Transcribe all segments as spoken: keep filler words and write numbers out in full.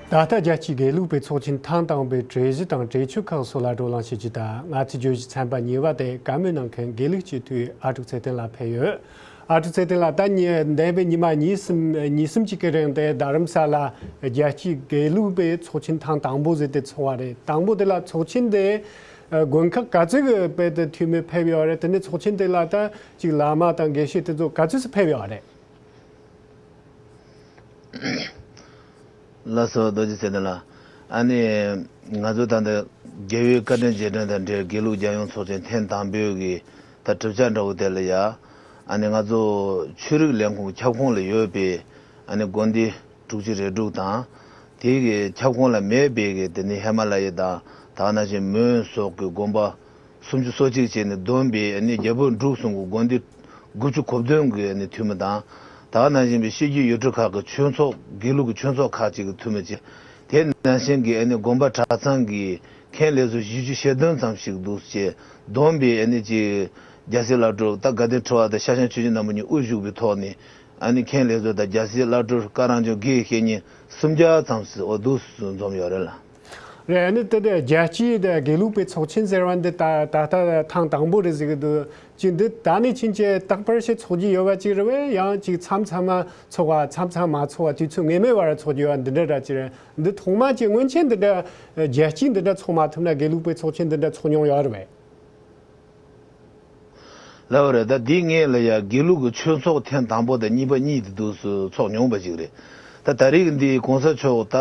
ད་ལྟ་རྒྱལ་སྤྱིའི་དགེ་ལུགས་པའི་ཚོགས་ཆེན་ཐེངས་དང་པོའི་གྲོས་གཞི་དང་གྲོས་ཆོད་ཁག་སོགས་ལ་བགྲོ་གླེང་བྱེད་རྒྱུ་དང་། ང་ཚོའི་བརྗོད་གཞི་ཚན་པ་གཉིས་པ་དེ་བཀའ་མོལ་གནང་མཁན་དགེ་ལུགས་སྤྱི་འཐུས་ཨ་ཀྲུག་ཚེ་བརྟན་ལགས་ཕེབས་ཡོད། ཨ་ཀྲུག་ཚེ་བརྟན་ལགས། ད་ཉེ་འདས་པའི་ཉི་མ་གཉིས་གསུམ་གཉིས་གསུམ་ཅིག་གི་རིང་དེ་རྡ་རམ་ས་ལ་རྒྱལ་སྤྱིའི་དགེ་ལུགས་པའི་ཚོགས་ཆེན་ཐེངས་དང་པོ་ཟེར་དེ་ཚོགས་པ་རེད། དང་པོ་དེ་ལ་ཚོགས་ཆེན་དེ་དགོན་ཁག་ག་ཚོད་ཀྱི་དཔེ་དེ་འཐུས་མི་ཕེབས་ཡོད་རེད། དེ་ནས་ཚོགས་ཆེན་དེ་ལ་ད་ཅིག་བླ་མ་དང་དགེ་བཤེས་དེ་ཚོ་ག་ཚོད་ཙམ་ཕེབས་ཡོད་རེད། ལགས་སོ། རྡོ་རྗེ་ཚེ་བརྟན་ལགས། ཨ་ནི་ང་ཚོ་ད་ལྟ་རྒྱལ་བའི་བཀའ་དྲིན་རྗེས་དྲན་དང་འབྲེལ་དགེ་ལུགས་རྒྱལ་ཡོངས་ཚོགས་ཆེན་ཐེངས་དང་པོའི་གི་ད་གྲུབ་ཆ་འདྲ་བོ་དེ་ལ་ཡ། ཨ་ནི་ང་ཚོ་ཆོས་རིག་ལས་ཁུངས་ཀྱི་ཁྱབ་ཁོངས་ལ་ཡོད་པའི་ཨ་ནི་དགོན་སྡེ་དྲུག་ཅུ་རེ་དྲུག་དང་། དེའི་གི་ཁྱབ་ཁོངས་ལ་མེད་པའི་གི་དེ་ནི་ཧི་མ་ལ་ཡ་དང་། ད་ག་ནང་བཞིན་མོན་སོགས་ཀྱི་དགོན་པ་སུམ་ཅུ་སོ་གཅིག་བྱས་ནས་བསྡོམས་པའི་ཨ་ནི་རྒྱལ་པོ་འབྲུག་གསུམ་གྱི་དགོན་སྡེ་དགུ་བཅུ་གོ་བདུན་གྱི་ཨ་ནི་འཐུས་མི་དང་། ད་ག་ནང་བཞིན་པའི་ཤེས་རྒྱུད་ཡུལ་གྲུ་ཁག་གི་ཆོས་ཚོགས། དགེ་ལུགས་ཀྱི་ཆོས་ཚོགས་ཁག་ཅིག་གི་འཐུས་མི་བྱས། དེ་ནང་བཞིན་གྱི་ཨ་ནི་དགོན་པ་གྲྭ་ཚང་གི་མཁན་ལས་ཚོགས་བཞི་བཅུ་ཞེ་བདུན་ཙམ་ཞིག་འདུག་སེ་བྱས་བསྡོམས་པའི་ཨ་ནི་ཅིག་རྒྱལ་སྲས་བླ་སྤྲུལ་ད་དགའ་ལྡན་ཁྲི་པ་དང་ཤཱཀྱ་ཆོས་རྗེ་རྣམ་པ་གཉིས་དབུ་བཞུགས་པའི་ཐོག་ནས། ཨ་ནི་མཁན་ལས་ཚོགས་དང་རྒྱལ་སྲས་བླ་སྤྲུལ་བཀའ་རང་སྐྱོང་དགེ་བཤེས་གཉེན་སུམ་བརྒྱ་ཙམ་ཞིག་འོ་འདུག་སེ་འཛོམས་ཡོད་རེད་ལགས། རེད། ཨ་ནི་དེ་དེ་རྒྱལ་སྤྱིའི་དེ་དགེ་ལུགས་པའི་ཚོགས་ཆེན་ཟེར་བ་འདི་ད་ད་ལྟ་ཐེངས་དང་པོ་རེད་ཟེར་གི་འདུག་ཅིག་འདི་ད་ནི་ཕྱིན་ཆད་རྟག་པར་ཞིག་ཚོགས་ཀྱི་ཡོད་པ་ཅིག་རེད་པས། ཡང་ཅིག་མཚམས་མཚམས་མ་ཚོགས་པ། མཚམས་མཚམས་མ་ཚོགས་པ། དུས་ཚོད་ངེས་མེད་བར་ཚོགས་ཀྱི་ཡོད་པ་འདི་འདྲ་འདྲ་ཅིག་རེད། འདི་ཐོག་མ་ཅིག་སྔོན་ཆད་འདི་འདྲ་རྒྱལ་སྤྱིའི་འདི་འདྲ་ཚོགས་མ་ཐུབ་ན་དགེ་ལུགས་པའི་ཚོགས་ཆེན་འདི་འདྲ་ཚོགས་མྱོང་ཡོད་རེད་པས། ལགས་རེད། ད་འདི་ངས་ལ་ཡ་དགེ་ལུགས་ཀྱི་ཆོས་ཚོགས་ཐེངས་དང་པོ་དང་གཉིས་པ་གཉིས་དེ་འདུག་སེ་ཚོགས་མྱོང་བ་ཅིག་རེད། ད་ད་རེས་ཀྱི་འདི་གོང་ས་མཆོག་ད་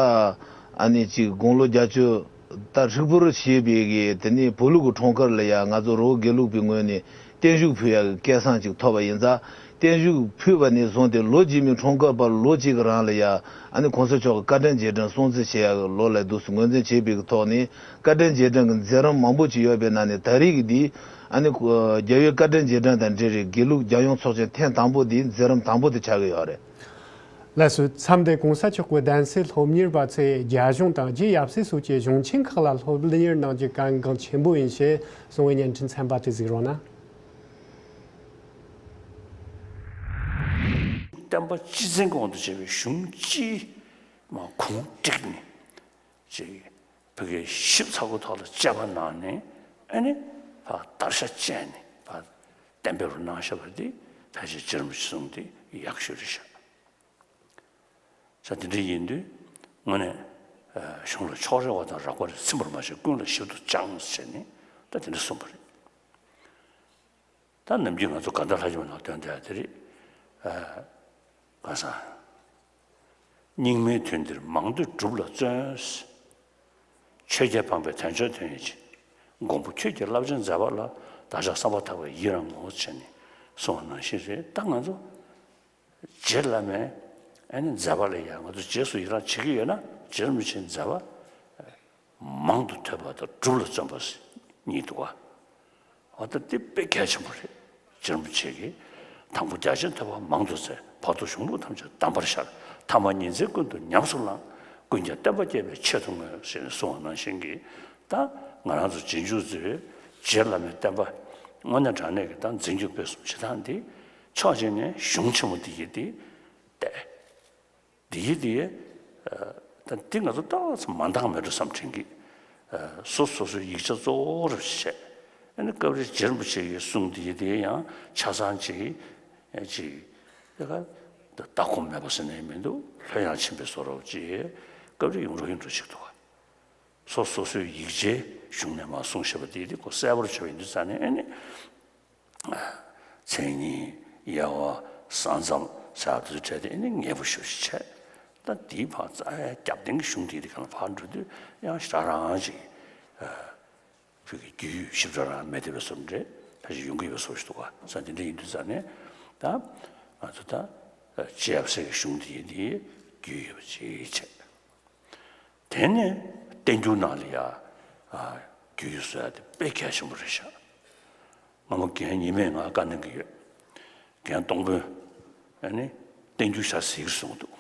ཨ་ནི་ཅིག་དགུང་ལོ་བརྒྱད་ཅུ་ད་ཧྲིལ་པོར་བཞེས་པའི་གི་དེ་ནས་བོད་ལུགས་ཀྱི་འཁྲུངས་སྐར་ལ་ཡ་ང་ཚོ་རི་བོ་དགེ་ལུགས་པའི་ངོས་ནས་བརྟན་བཞུགས་ཕུལ་ཡག་གི་སྐལ་བཟང་ཅིག་ཐོབ་པ་ཡིན་ཙང་། བརྟན་བཞུགས་ཕུལ་བ་ནས་བཟུང་སྟེ་ལོ་རྗེས་མའི་འཁྲུངས་སྐར་བར་ལོ་གཅིག་གི་རིང་ལ་ཡ། ཨ་ནི་གོང་ས་མཆོག་གི་བཀའ་དྲིན་རྗེས་དྲན་སྲུང་བརྩི་བྱེད་ཡག་གི་ལོ་ལ་འདུག་སེ་ངོས་འཛིན་བྱས་པའི་གི་ཐོག་ནས། བཀའ་དྲིན་རྗེས་དྲན་གྱི་མཛད་རིམ་མང་པོ་ཅིག་ཡོད་པའི་ནང་ནས་ད་རེས་ཀྱི་འདི། ཨ་ནི་ཁོ་རྒྱལ་བའི་བཀའ་དྲིན་རྗེས་དྲན་དང་འབྲེལ་བའི་དགེ་ལུགས་རྒྱལ་ཡོངས་ཚོགས་ཆེན་ཐེངས་དང་པོ་འདིའི་མཛད་རིམ་དང་པོ་དེ་ཆགས་ཀྱི་ཡོད་རེད། ལགས་སོ། མཚམས་འདིར་གོང་ས་མཆོག་གི་གདན་སའི་སློབ་གཉེར་བ་ཚོས་རྒྱ་གཞུང་དང་རྒྱའི་ཡབ་སྲས་སོགས་ཀྱི་གཞུང་ཆེན་ཁག་ལ་སློབ་གཉེར་གནང་རྒྱུ་གལ་འགངས་ཆེན་པོ་ཡིན་ཞེས་གསུང་བའི་བརྙན་འཕྲིན་ཚན་པ་དེ་གཟིགས་རོགས་གནང་། བསྟན་པ་སྤྱི་བཙན་གྱི་དབང་དུ་བྱས་པའི་གཞུང་སྤྱིའི་མ་གུང་བསྒྲིགས་ནས། ཅིག་བོད་སྐད་ཞིབ་ཚགས་པོའི་ཐོག་ལ་དཔྱད་པ་གནང་ནས། ཨ་ནི་ཕར་བསྟར་ཤ་བཅད་ནས་ཕར་གཏན་འབེབས་རུ་གནང་བཞག་པ་འདི་ཕལ་ཆེར་རྗེ་རིན་པོ་ཆེ་གསུང་འདི་ཡག་ཤོས་རེད་ཤག་ས་དེ་འདྲ་ཡིན་དུས་དངོས་གནས་གཞུང་ལ་ཕྱོགས་རེ་བ་དང་རགས་པ་རེ་ཚིམ་པར་མ་བྱས། ཀུན་ལ་ཞིབ་ཏུ་སྦྱངས་ཟེར་ནས་ད་དེ་འདྲ་གསུངས་པ་རེད། ད་ནམ་རྒྱུན་ང་ཚོ་དགའ་ལྡན་ལྷ་བརྒྱུད་ནང་དོན་དེ་དེ་རེད། ཨ། ག་ས། རྙིང་མའི་དོན་འདིར་མང་སྡུད་སྒྲུབ་ལ་བརྩོན། ཆོས་རྒྱལ་འཕགས་པའི་དལ་འབྱོར་དོན་ཡོད་ཅིང་། མགོན་པོ་ཁྱོད་ཀྱི་རླབས་ཆེན་མཛད་པ་ལ། བདག་ཅག་བསམ་པ་ཐག་པས་ཡི་རང་ངོ་། ཟེར་ནས་གསུངས་པ་ནང་བཞིན་རེད། ད་ང་ཚོ་རྗེ་བླ་མའི་ཨ་ནི་མཛད་པ་ལ་ཡང་ང་ཚོ་རྗེས་སུ་ཡི་རང་བྱེད་ཀྱི་ཡོད་ན། རྗེ་རིན་པོ་ཆེའི་མཛད་པ་མང་དུ་ཐོས་པ་དང་སྒྲུབ་ལ་བརྩོན་པ་གཉིས་འདུག་ག་འོ་ད་འདི་དཔེ་གལ་ཆེན་པོ་རེད། རྗེ་རིན་པོ་ཆེ་གིས་དང་པོ་རྒྱ་ཆེན་ཐོས་པ་མང་དུ་བཙལ། བར་དུ་གཞུང་ལུགས་ཐམས་ཅད་གདམས་པར་ཤར། ཐ་མ་ཉིན་མཚན་ཀུན་ཏུ་ཉམས་སུ་བླངས། ཀུན་ཀྱང་བསྟན་པ་རྒྱས་པའི་ཆེད་དུ་བསྔོས། ཟེར་ནས་གསུངས་པ་ནང་བཞིན་གྱི། ད་ང་རང་ཚོ་རྗེས་འཇུག་ཚོས་རྗེ་བླ་མའི་བསྟན་པ་དངོས་གནས་དྲང་གནས་ཀྱི་ད་འཛིན་སྐྱོང་སྤེལ་གསུམ་བྱེད་སྟངས་འདི་ཕྱོགས་གཅིག་ནས་གཞུང་ཆེན་མོ་འདི་ཡི་འདི་བལྟས། འདི་ཡི་འདི། ད་འདི་ང་ཚོ་ཏོག་ཙམ་མ་འདང་མེད་འགྲོ་བསམ་དྲན་གྱི། སོ་སོ་སོའི་ཡིག་ཆ་གཙོ་བོ་རུ་བྱས། ཨ་ནི་སྐབས་རེ་རྗེ་རིན་པོ་ཆེ་གི་གསུང་འདི་ཡི་འདི་ཡང་ཆ་ཚང་ཅིག་ཅིག་ད་ལྟ་གོང་མེད་པ་ཟེར་ནས་མི་འདུག་ལྷོད་ཡངས་ཕྱིན་པའི་བཟོ་འདྲ་ཅིག་སྐབས་རེ་ཡོང་རོགས་ཡོང་འགྲོ་ཅིག་འདུག་ག་སོ་སོ་སོའི་ཡིག་ཆའི་གཞུང་ནས་མར་གསུངས་བཞག་པ་དེ་དེ་ཁོ་གསལ་པོར་བྱས་པ་ཡིན་དུས་ཙང་ནས། ཨ་ནི་མཚན་ཉིད་དབྱེ་བ་ས་མཚམས་ཟེར་བ་དེ་ཚོ་བྲལ་ཏེ། ཨ་ནི་ངེས་པོ་ཞེ་པོ་ཅིག་བྱས། ད་དེའི་ཕར་རྩ་བའི་རྒྱབ་རྟེན་གྱི་གཞུང་དེ་དེ་ག་ལ་ཕར་འགྲོ་དུས་ཡང་ཞེ་དྲག་རང་ཅིག་བོད་ཀྱི་རྒྱུས་ཡོད་ཞེ་དྲག་རང་མེད་བསྡད་པའི་བཟོ་འདྲ་ཕལ་ཆེར་ཡོང་གི་ཡོད་པའི་བཟོ་ཞིག་འདུག་ག་ས་དེ་འདྲ་ཡིན་དུས་ཙང་ནས་ད་ང་ཚོ་ད་རྗེ་ཡབ་སྲས་ཀྱི་གཞུང་དེ་ཡི་དེ་རྒྱུས་ཡོད་པ་ཅིག་བྱས། དེ་ནས་བསྟན་འགྱུར་ནང་ལ་ཡ། ཨ། རྒྱུས་ཡོད་བཟོ་ཡ་དེ་དཔེ་གལ་ཆེན་པོ་རེད་ཤག་སྔ་མོ་རྒན་ཉི་མས་ང་བཀའ་གནང་གི་ཡོད། རྒན་སྟོང་དཔོན། ཨ་ནི་བསྟན་འགྱུར་ཞེ་དྲག་གཟིགས་གསུངས་འདུག་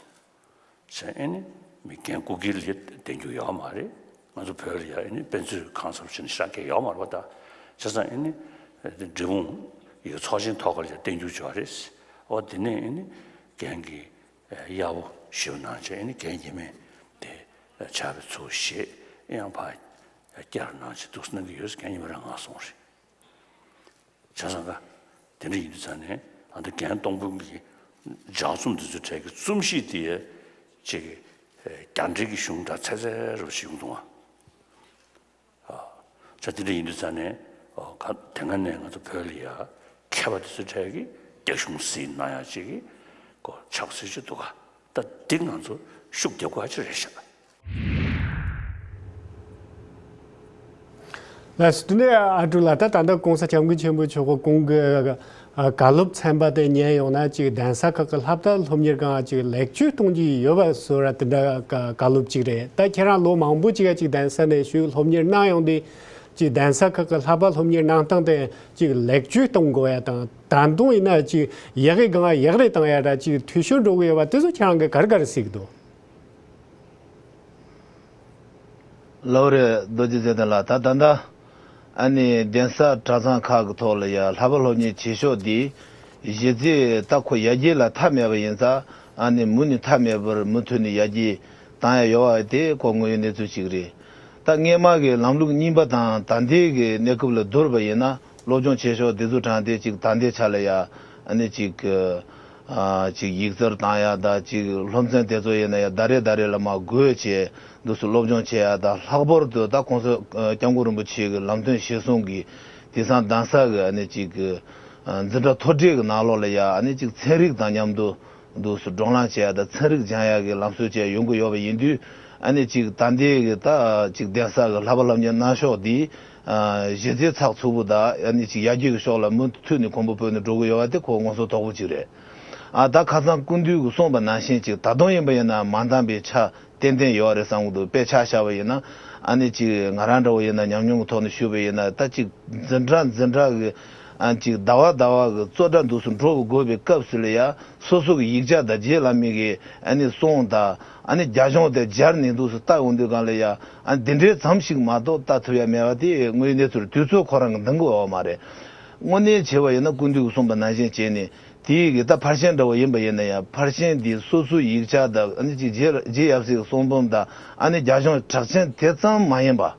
བྱས། ཨ་ནི་མི་རྒན་སྐུ་སྒེར་ལ་བསྟན་འགྱུར་ཡོད་མ་རེད། ང་ཚོ་བོད་ལ་ཡ་ཨ་ནི་དཔེ་མཛོད་གང་ཟབ་ཅིག་ནི་ཞེ་དྲག་གི་ཡོད་མ་རེད་པ། ད་བྱས་ཙང་ཨ་ནི་འབྲས་སྤུངས་ཡི་ཚོགས་ཆེན་ཐོག་ཁ་ལ་ཡ་བསྟན་འགྱུར་ཅིག་ཡོད་རེད། འོ་དེ་ནས་ཨ་ནི་རྒན་གྱིས་གཡར་པོ་ཞེ་པོ་གནང་བྱས། ཨ་ནི་རྒན་ཉི་མས་དེ་ ཆགས་པའི་ཚུལ་བཞེས་ཡང་ཕར་བསྐྱར་གནང་བྱས་འདུག་སེ་གནང་གི་ཡོད་ཟེར་མཁན་ཉི་མ་རང་ང་སོང་རེད། བྱས་ཙང་ཀ་དེ་འདྲ་ཡིན་དུས་ཙང་ནས་ཨ་ད་རྒན་སྟོང་དཔོན་གྱི་ལྗགས་རྩོམ་འདི་ཚོའི་གྲས་ཀྱི་རྩོམ་གཤིས་དེ་ཡ་ཅིག་རྒྱ་འགྲེལ་གྱི་གཞུང་འདྲ་ཚད་ཚད་རུ་ཞིག་ཡོང་འདུག་ཨ། བྱས་དེ་འདྲ་ཡིན་དུས་ཙང་ནས་ཨོ་ག་དེ་སྔ་ནས་ང་ཚོ་བོད་ལ་ཡ་མཁས་པ་དེ་ཚོའི་གྲས་ཀྱི་རྒྱ་གཞུང་གཟིགས་གནང་ཡ་ཅིག་གི་ཀོ་ཆགས་སྲིད་ཅིག་འདུག་ག་ད་འདི་ང་ཚོ་ཤུགས་རྒྱབ་དགོས་ཡ་ཅིག་རེད་ཤག་ལགས་སོ། དེ་ནས་ཨ་ཀྲུག་ལགས། ད་ད་ལྟ་༸གོང་ས་༸སྐྱབས་མགོན་ཆེན་པོ་མཆོག་གི་གོང་གི་ཨ་བཀའ་སློབ་ཚན་པ་དེ་ཉན་ཡོང་ན་ཅིག་གདན་ས་ཁག་གི་ལྷ་བྲིས་སློབ་གཉེར་ཁང་ཅིག་ལེགས་བཅོས་གཏོང་རྒྱུ་ཡོད་པ་བཟོ་འདྲ་དེ་འདྲ་བཀའ་བཀའ་སློབ་ཅིག་རེད། ད་ཁྱེད་རང་ལོ་མང་པོ་ཅིག་ཅིག་གདན་ས་ནས་ཞུགས་སློབ་གཉེར་གནང་ཡོང་དུས་ཅིག་གདན་ས་ཁག་གི་ལྷ་བྲིས་སློབ་གཉེར་གནང་སྟངས་དེ་ཅིག་ལེགས་བཅོས་གཏོང་དགོས་ཡ་དང་། ད་དུང་ཡིན་ན་ཅིག་ཡག་གི་སྒང་ཡག་རེ་བཏང་ཡ་འདྲ་ཅིག་འཐུས་ཤོར་འགྲོ་གི་ཡོད་པ་དེ་ཚོ་ཁྱེད་རང་གིས་ག་རེ་ག་རེ་གཟིགས་འདུག་ལོ་རེ་རྡོ་རྗེ་ཚེ་བརྟན་ལགས། ད་ད་ལྟ་ཨ་ནི་གདན་ས་གྲྭ་ཚང་ཁག་གི་ཐོག་ལ་ཡ་ལྷ་བྲིས་སློབ་གཉེར་བྱེད་ཕྱོགས་འདི་གཞི་རྩའི་ད་ཁོ་ཡར་རྒྱས་ལ་མཐའ་མེད་པ་ཡིན་ཙང་ཨ་ནི་མུ་ནས་མཐའ་མེད་པར་མུ་མཐུད་ནས་ཡར་རྒྱས་བཏང་ཡ་ཡོད་པ་དེ་ཁོ་དངོས་ཡོད་གནས་ཚུལ་ཞིག་རེད། ད་སྔས་མ་གི་ལམ་ལུགས་རྙིང་པ་དང་ད་ལྟའི་གི་གནས་སྐབས་ལ་བསྡུར་བ་ཡིན་ན་སློབ་སྦྱོང་བྱེད་ཕྱོགས་འདི་ཚོ་དྲངས་ཏེ་ཅིག་ད་ལྟའི་ཆ་ལ་ཡ་ཨ་ནི་ཅིག་ཨ་ཅིག་ཡིག་རྩིས་བཏང་ཡ་ད་ཅིག་སློབ་ཚན་དེ་ཚོ་ཡིན་ན་ཡ་ཟླ་རེ་ཟླ་རེ་ལ་མར་བགོས་བྱས་འདུག་སེ་སློབ་སྦྱོང་བྱེད་ཡ་ད་ལྷག་པར་དུ་ད་༸གོང་ས་༸སྐྱབས་མགོན་རིན་པོ་ཆེ་གི་ལམ་སྟོན་གཞིར་བཟུང་གི་དེང་སང་གདན་ས་གི་ཨ་ནི་ཅིག་ཨ་འཛིན་གྲྭ་མཐོ་གྲས་ཀྱི་ནང་ལོགས་ལ་ཡ་ཨ་ནི་ཅིག་ཚན་རིག་དང་མཉམ་དུ་འདུག་སེ་བགྲོ་གླེང་བྱེད་ཡ་དང་ཚན་རིག་སྦྱང་ཡ་གི་ལམ་སྲོལ་བཅས་ཡོང་གི་ཡོད་པ་ཡིན་དུས་ཨ་ནི་ཅིག་ད་ལྟའི་གི་ད་ཅིག་གདན་ས་གི་ལྷ་བྲིས་སློབ་གཉེར་གནང་ཕྱོགས་འདི་ཨ་གཞི་རྩའི་ཚགས་ཚུད་པོ་དང་ཨ་ནི་ཅིག་ཡར་རྒྱས་ཀྱི་ཕྱོགས་ལ་མུ་མཐུད་ནས་གོང་བུ་སྤོས་ནས་འགྲོ་གི་ཡོད་པ་དེ་ཁོ་མངོན་གསལ་དོད་པོ་ཅིག་རེད། ཨ་ད་ཁ་སང་སྐུ་མདུན་གྱིས་གསུངས་པ་ནང་བཞིན་ཅིག་ད་དུང་ཡིན་པ་ཡིན་ན་མ་འདང་པའི་ཆ་ཏན་ཏན་ཡོད་རེད་བསམ་གྱི་འདུག་དཔེ་ཆ་བཞག་པ་ཡིན་ན་ཨ་ནི་ཅིག་ང་རང་འདྲ་བོ་ཡིན་ན་ཉམས་མྱོང་གི་ཐོག་ནས་ཞུས་པ་ཡིན་ན་ད་ཅིག་འཛིན་གྲྭ་འཛིན་གྲྭ་གི་ཨ་ཅིག་ཟླ་བ་ཟླ་བ་གི་རྩོད་གྲྭ་འདུག་སེ་འགྲོ་དགོས་པའི་སྐབས་སུ་ལ་ཡ་སོ་སོ་གི་ཡིག་ཆ་དང་རྗེ་བླ་མའི་གི་ཨ་ནི་གསུང་དང་ཨ་ནི་རྒྱ་གཞུང་དེ་སྦྱར་ནས་འདུག་སེ་ལྟ་ཡོང་དུས་སྒང་ལ་ཡ་ཨ་ནི་འདི་འདྲའི་མཚམས་ཤིག་མ་གཏོགས་ལྟ་ཐུབ་ཡ་མེད་པ་དེ་དངོས་ཡོད་གནས་ཚུལ་དུས་ཚོད་ཁོ་རང་གི་འདང་གི་ཡོད་མ་རེད། དངོས་གནས་བྱས་པ་ཡིན་ན་སྐུ་མདུན་གྱིས་གསུངས་པ་ནང་བཞིན་བྱས་ནས་དེའི་གི་ད་ཕར་ཕྱིན་འདྲ་བོ་ཡིན་པ་ཡིན་ན་ཡང་ཕར་ཕྱིན་འདི་སོ་སོའི་ཡིག་ཆ་དང་ཨ་ནི་ཅིག་རྗེ་རྗེ་ཡབ་སྲས་ཀྱི་གསུང་འབུམ་དང་ཨ་ནི་རྒྱ་གཞུང་གྲགས་ཆེན་དེ་ཙམ་མ་ཡིན་པ།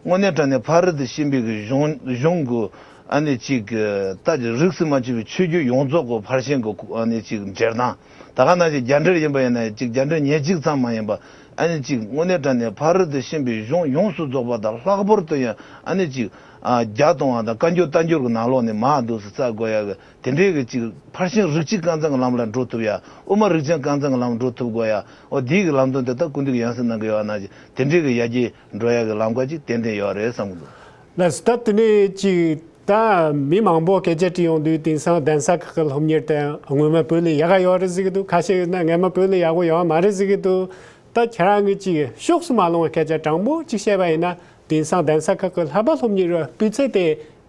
དངོས་གནས་དྲང་གནས་ཕ་རི་དང་ཤིན་པའི་གི་གཞུང་གཞུང་གི་ཨ་ནི་ཅིག་གི་ད་རིགས་སུ་མ་ཆད་པའི་ཆོས་བརྒྱུད་ཡོངས་རྫོགས་ཀྱི་ཕར་ཕྱིན་གྱི་ཨ་ནི་ཅིག་འགྲེལ་སྟངས་ད་ག་ནང་བཞིན་རྒྱ་འགྲེལ་ཡིན་པ་ཡིན་ན་ཅིག་རྒྱ་འགྲེལ་ཉེར་གཅིག་ཙམ་མ་ཡིན་པ་ཨ་ནི་ཅིག་དངོས་གནས་དྲང་གནས་ཕ་རི་དང་ཤིན་པའི་གཞུང་ཡོངས་སུ་རྫོགས་པ་དང་ལྷག་པར་དུ་ཡང་ཨ་ནི་ཅིག་ཨ་རྒྱ་གཏོང་བ་དང་བཀའ་འགྱུར་བསྟན་འགྱུར་གྱི་ནང་ལོགས་ནས་མར་འདུག་སེ་བཙལ་དགོས་ཡ་གི་དེ་འདྲའི་གི་ཅིག་ཕར་ཕྱིན་རིགས་གཅིག་རྐང་འཛིན་གྱི་ལམ་ལ་འགྲོ་ཐུབ་ཡ། དབུ་མ་རིགས་ཅན་རྐང་འཛིན་གྱི་ལམ་འགྲོ་ཐུབ་དགོས་ཡ། འོ་དེའི་གི་ལམ་སྟོན་དེ་དག་སྐུ་མདུན་གྱིས་ཡང་སེ་གནང་གི་ཡོད་ན་དེ་འདྲའི་གི་ཡར་རྒྱས་འགྲོ་ཡ་གི་ལམ་ཁ་ཅིག་ཏན་ཏན་ཡོད་རེད་བསམ་གི་འདུག་ལགས་སོ། ད་དེ་ནས་ཅིག་ད་མི་མང་པོ་སྐད་ཆ་དྲིས་ཡོང་དུས་དེང་སང་གདན་ས་ཁག་གི་སློབ་གཉེར་དེ་སྔོན་མ་བོད་ལས་ཡག་ག་ཡོད་རེད་ཟེར་གི་འདུག་ཁ་ཤས་ཡིན་ན་སྔོན་མ་བོད་ལས་ཡག་པོ་ཡོད་མ་རེད་ཟེར་གི་འདུག་ད་ཁྱེད་རང་གིས་ཅིག་ཕྱོགས་སུ་མ་ལྷུང་བའི་སྐད་ཆ་དྲང་པོ་ཅིག་བཤད་པ་ཡིན་ན་དེང་སང་གདན་ས་ཁག་གི་ལྷ་བྲིས་སློབ་གཉེར་སྤུས་ཚད་དེ་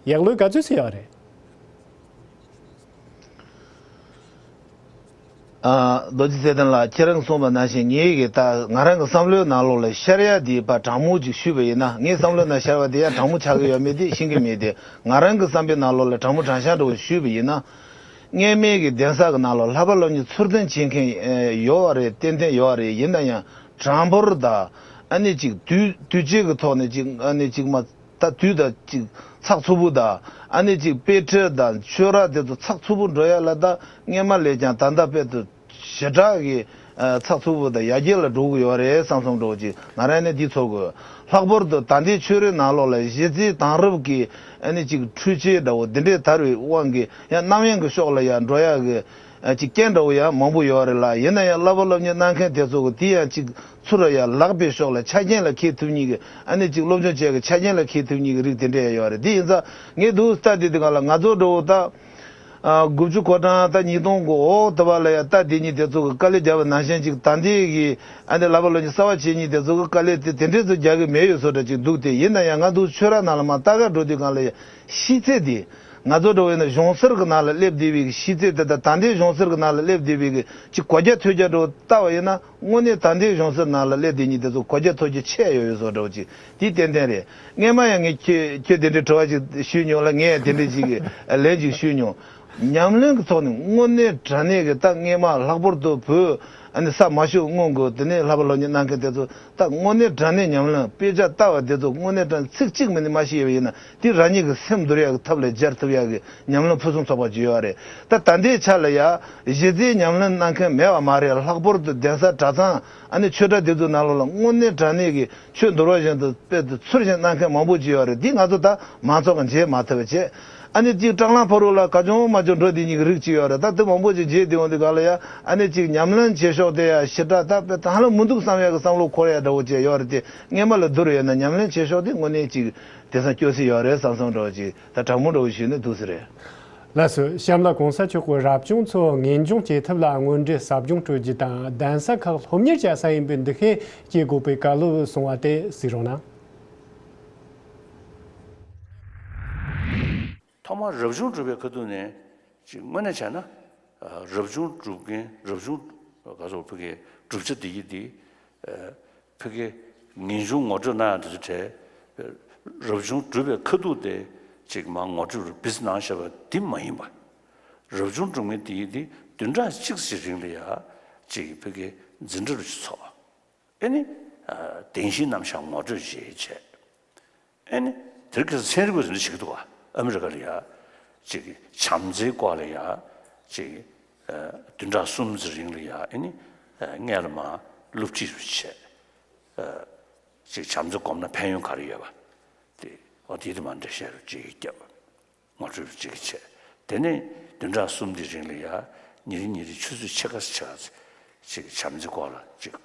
ཡག་ལོས་ག་ཚོད་ཙམ་ཡོད་རེད། ཨ། རྡོ་རྗེ་ཚེ་བརྟན་ལགས། ཁྱེད་རང་གསུངས་པ་ནང་བཞིན་ངའི་གི་ད་ང་རང་གི་བསམ་བློའི་ནང་ལོགས་ལ་ཤར་ཡ་དེ་ཕར་དྲང་མོ་ཅིག་ཞུས་པ་ཡིན་ན། ངའི་བསམ་བློའི་ནང་ཤར་བ་དེ་ཡང་དྲང་མོ་ཆགས་ཀྱི་ཡོད་མེད་དེ་ཤེས་ཀྱི་མེད་དེ། ང་རང་གི་བསམ་པའི་ནང་ལོགས་ལ་དྲང་མོ་དྲང་བཞག་འདྲ་བོ་ཞུས་པ་ཡིན་ན། སྔས་མའི་གི་གདན་ས་གི་ནང་ལོགས་ལྷ་བྲིས་སློབ་གཉེར་ཚུལ་ལྡན་བྱེད་མཁན་ཡོད་རེད། ཏན་ཏན་ཡོད་རེད། ཡིན་ན་ཡང་གྲངས་འབོར་དང་ཨ་ནི་ཅིག་དུས་དུས་ཆེན་གི་ཐོག་ནས་ཅིག་ཨ་ནི་ཅིག་མ། ད་དུས་དང་ཅིག་ཚགས་ཚུད་པོ་དང་ཨ་ནི་ཅིག་དཔེ་ཁྲིད་དང་ཆོས་ར་དེ་ཚོ་ཚགས་ཚུད་པོ་འགྲོ་ཡ་ལ་ད་སྔས་མ་ལས་ཀྱང་ད་ལྟ་དཔེ་དུ་ཞེ་དྲག་གི་ཚགས་ཚུད་པོ་དང་ཡར་རྒྱས་ལ་འགྲོ་གི་ཡོད་རེད་བསམ་བསམ་འདྲ་བོ་ཅིག་ང་རང་ནས་འདི་ཚོར་གི་ཡོད། ལྷག་པར་དུ་ད་ལྟའི་ཆོས་རའི་ནང་ལོགས་ལ་གཞི་རྩའི་དེང་རབས་ཀྱི་ཨ་ནི་ཅིག་འཕྲུལ་ཆས་འདྲ་བོ་འདི་འདྲའི་དར་བའི་དབང་གིས་ཡང་རྣམ་གཡེང་གི་ཕྱོགས་ལ་ཡང་འགྲོ་ཡ་གི་ཨ་ཅིག་རྐྱེན་འདྲ་བོ་ཡང་མང་པོ་ཡོད་རེད་ལ། ཡིན་ན་ཡང་བསླབ་པ་སློབ་གཉེར་གནང་མཁན་དེ་ཚོ་གི་དེ་ཡང་ཅིག་ཚུར་ཡང་ལག་པའི་ཕྱོགས་ལ་ཆ་རྐྱེན་ལ་འཁེལ་ཐུབ་མཁན་གྱི་ཨ་ནི་ཅིག་སློབ་སྦྱོང་བྱེད་ཀྱི་ཆ་རྐྱེན་ལ་འཁེལ་ཐུབ་མཁན་གྱི་རིགས་དེ་འདྲ་ཡང་ཡོད་རེད། དེ་ཡིན་ཙང་ངས་འདུག་ལྟ་དེ་དེ་ག་ལ་ང་ཚོ་འདྲ་བོ་ད་ཨ་དགུ་བཅུ་གོ་གྲངས་ད་ཉིས་སྟོང་གི་འོག་དེ་བ་ལ་ཡང་ལྟ་དེ་གཉིས་དེ་ཚོ་གི་དཀའ་ལས་བརྒྱབ་པ་ནང་བཞིན་ཅིག་ད་ལྟའི་གི་ཨ་ནི་བསླབ་པ་སློབ་གཉེར་གསར་བ་བྱེད་མཁན་དེ་ཚོ་གི་དཀའ་ལས་དེ་དེ་འདྲས་ཚོ་རྒྱག་གི་མེད་ཡོད་བཟོ་འདྲ་ཅིག་འདུག་དེ་ཡིན་ན་ཡང་ང་འདུག་ཆོས་ར་ནང་ལ་མར་ལྟ་ག་འགྲོ་དུས་སྒང་ལ་ཡང་། ཤེས་ཚད་དེ། ང་ཚོ་འདྲ་བོ་ཡིན་ན་གཞུང་གསར་གྱི་ནང་ལ་སླེབས་བསྡད་པའི་ཤེས་ཚད་དེ་དང་ད་ལྟའི་གཞུང་གསར་གྱི་ནང་ལ་སླེབས་བསྡད་པའི་གི་ཅིག་གོ་རྒྱ་ཐོས་རྒྱ་འདྲ་བོ་ལྟ་བ་ཡིན་ན་དངོས་གནས་ད་ལྟའི་གཞུང་གསར་ནང་ལ་སླེབས་བསྡད་མཁན་དེ་ཚོ་གོ་རྒྱ་ཐོས་རྒྱ་ཆེ་ཡོད་ཡོད་བཟོ་འདྲ་བོ་ཅིག་དེ་ཏན་ཏན་རེད། སྔས་མ་ཡང་ངས་ཁྱོད་ཁྱོད་དེ་འདྲའི་དྲི་བ་ཅིག་ཞུས་མྱོང་ལ་ངས་ཡང་དེ་འདྲའི་ཅིག་ལན་ཅིག་ཞུས་མྱོང་། ཉམས་ལེན་གྱི་ཐོག་ནས་དངོས་གནས་དྲང་གནས་ཀྱི་ད་སྔས་མ་ལྷག་པར་དུ་བོད་ཨ་ནི་ས་མ་ཤོར་སྔོན་གྱི་དེ་ནས་བསླབ་པ་སློབ་གཉེར་གནང་མཁན་དེ་ཚོ་ད་དངོས་གནས་དྲང་གནས་ཉམས་ལེན་དཔེ་ཆ་ལྟ་བ་དེ་ཚོ་དངོས་གནས་དྲང་ཚིག་གཅིག་མིན་ནི་མ་ཤེས་པ་ཡིན་ན་དེ་རང་ཉིད་ཀྱི་སེམས་འདུལ་ཡག་གི་ཐབས་ལ་སྦྱར་ཐུབ་ཡག་གི་ཉམས་ལེན་ཕུན་སུམ་ཚོགས་པ་ཅིག་ཡོད་རེད། ད་ད་ལྟའི་ཆ་ལ་ཡ་གཞི་རྩའི་ཉམས་ལེན་གནང་མཁན་མེད་པ་མ་རེད། ལྷག་པར་དུ་གདན་ས་གྲྭ་ཚང་ཨ་ནི་ཆོས་གྲྭ་དེ་ཚོའི་ནང་ལོགས་ལ་དངོས་གནས་དྲང་གནས་ཀྱི་ཆོས་འདུལ་བ་བཞིན་དུ་དཔེ་དེ་ཚུལ་བཞིན་གནང་མཁན་མང་པོ་ཅིག་ཡོད་རེད། འདི་ང་ཚོ་ད་མང་ཚོགས་ཀྱིས་མཇལ་མ་ཐུབ་པ་བྱས། ཨ་ནི་གཅིག་སྲང་ལམ་ཕ་རུ་ལ་ག་བྱུང་མ་བྱུང་འགྲོ་དེ་གཉིས་ཀྱི་རིགས་ཅིག་ཡོད་རེད། ད་དེ་མང་པོ་ཅིག་མཇལ་བསྡད་ཡོང་དུས་ག་ལ་ཡ་ཨ་ནི་གཅིག་ཉམས་ལེན་བྱེད་ཕྱོགས་དེ་ཡ་ཞེ་དྲག་ད་དཔེ་ད་ཧ་ལམ་མི་འདུག་བསམ་ཡག་གི་བསམ་བློ་འཁོར་ཡ་འདྲ་བོ་ཅིག་ཡོད་རེད། དེ་སྔས་མ་ལ་བསྡུར་ཡོད་ན་ཉམས་ལེན་བྱེད་ཕྱོགས་དེ་དངོས་གནས་གཅིག་དེང་སང་སྐྱོ་སེ་ཡོད་རེད་བསམ་བསམ་འདྲ་བོ་ཅིག་ད་དྲང་མོ་འདྲ་བོ་ཞུས་ན་འདུག་སེ་རེད། ལགས་སོ། གཤམ་ལ་གོང་ས་མཆོག་གིས་རབ་བྱུང་ཚོ་ངེས་འབྱུང་བྱེད་ཐབས་ལ་དངོས་འབྲེལ་ཟབ་སྦྱོང་སྤྲོད་རྒྱུ་དང་གདན་ས་ཁག་སློབ་གཉེར་བྱ་ས་ཡིན་པའི་འདུ་ཤེས་སྐྱེ་དགོས་པའི་བཀའ་སློབ་གསུངས་པ་དེ་གཟིགས་རོགས་གནང་། ཐོག་མར་རབ་བྱུང་སྒྲུབ་པའི་ཁ་ཐུག་ནས་ཅིག་དངོས་གནས་བྱས་ན་རབ་བྱུང་སྒྲུབ་མཁན་རབ་བྱུང་ག་ཚོད་ཕ་གི་བསྒྲུབ་བྱ་དེ་ཡི་དེ། ཕ་གི་ངེས་འབྱུང་ངོ་སྤྲོད་གནང་ཡག་དེ་ཚོ་གྲས། རབ་བྱུང་སྒྲུབ་པའི་ཁ་ཐུག་དེ་ཅིག་མར་ངོ་སྤྲོད་རུ་བིས་གནང་བཞག་པ་འདི་མ་ཡིན་པ། རབ་བྱུང་སྒྲུབ་མཁན་དེ་ཡི་དེ་བདུན་ཕྲག་གཅིག་ཙམ་རིང་ལ་ཡ་ཅིག་ཕ་གི་འཛིན་གྲྭ་རུ་ཅིག་ཚོགས། ཨེ་ནི། བདེན་བཞིའི་རྣམ་གཞག་ངོ་སྤྲོད་བྱེད་བྱས། ཨེ་ནི། དེར་ཁ་སང་ཚན་རིག་པ་ཚོས་འདི་བྱེད་ཀྱི་འདུག་ག་ཨ་མི་རི་ཀ་ལ་ཡ། ཅིག་བྱམས་བརྩེའི་སྐོར་ལ་ཡ། ཅིག་བདུན་ཕྲག་གསུམ་ཙམ་རིང་ལ་ཡ་ཨེ་ནི། སྔས་ལ་མར་སློབ་ཁྲིད་རུ་བྱས། ཅིག་བྱམས་བརྩེ་སྒོམ་ན་ཕན་ཡོན་ག་རེ་ཡོད་པ། དེ་འོ་དེ་དེ་མ་འདྲ་བཤད་རུ་ཅིག་བརྒྱབ། ངོ་སྤྲོད་ཅིག་བྱས། དེ་ནས་བདུན་ཕྲག་གསུམ་དེའི་རིང་ལ་ཡ། ཉིན་རེ་ཉིན་རེ་ཆུ་ཚོད་ཕྱེད་ཀ་ཕྱེད་ཀ་ཅིག་བྱམས་བརྩེའི་སྐོར་ལ་ཅིག་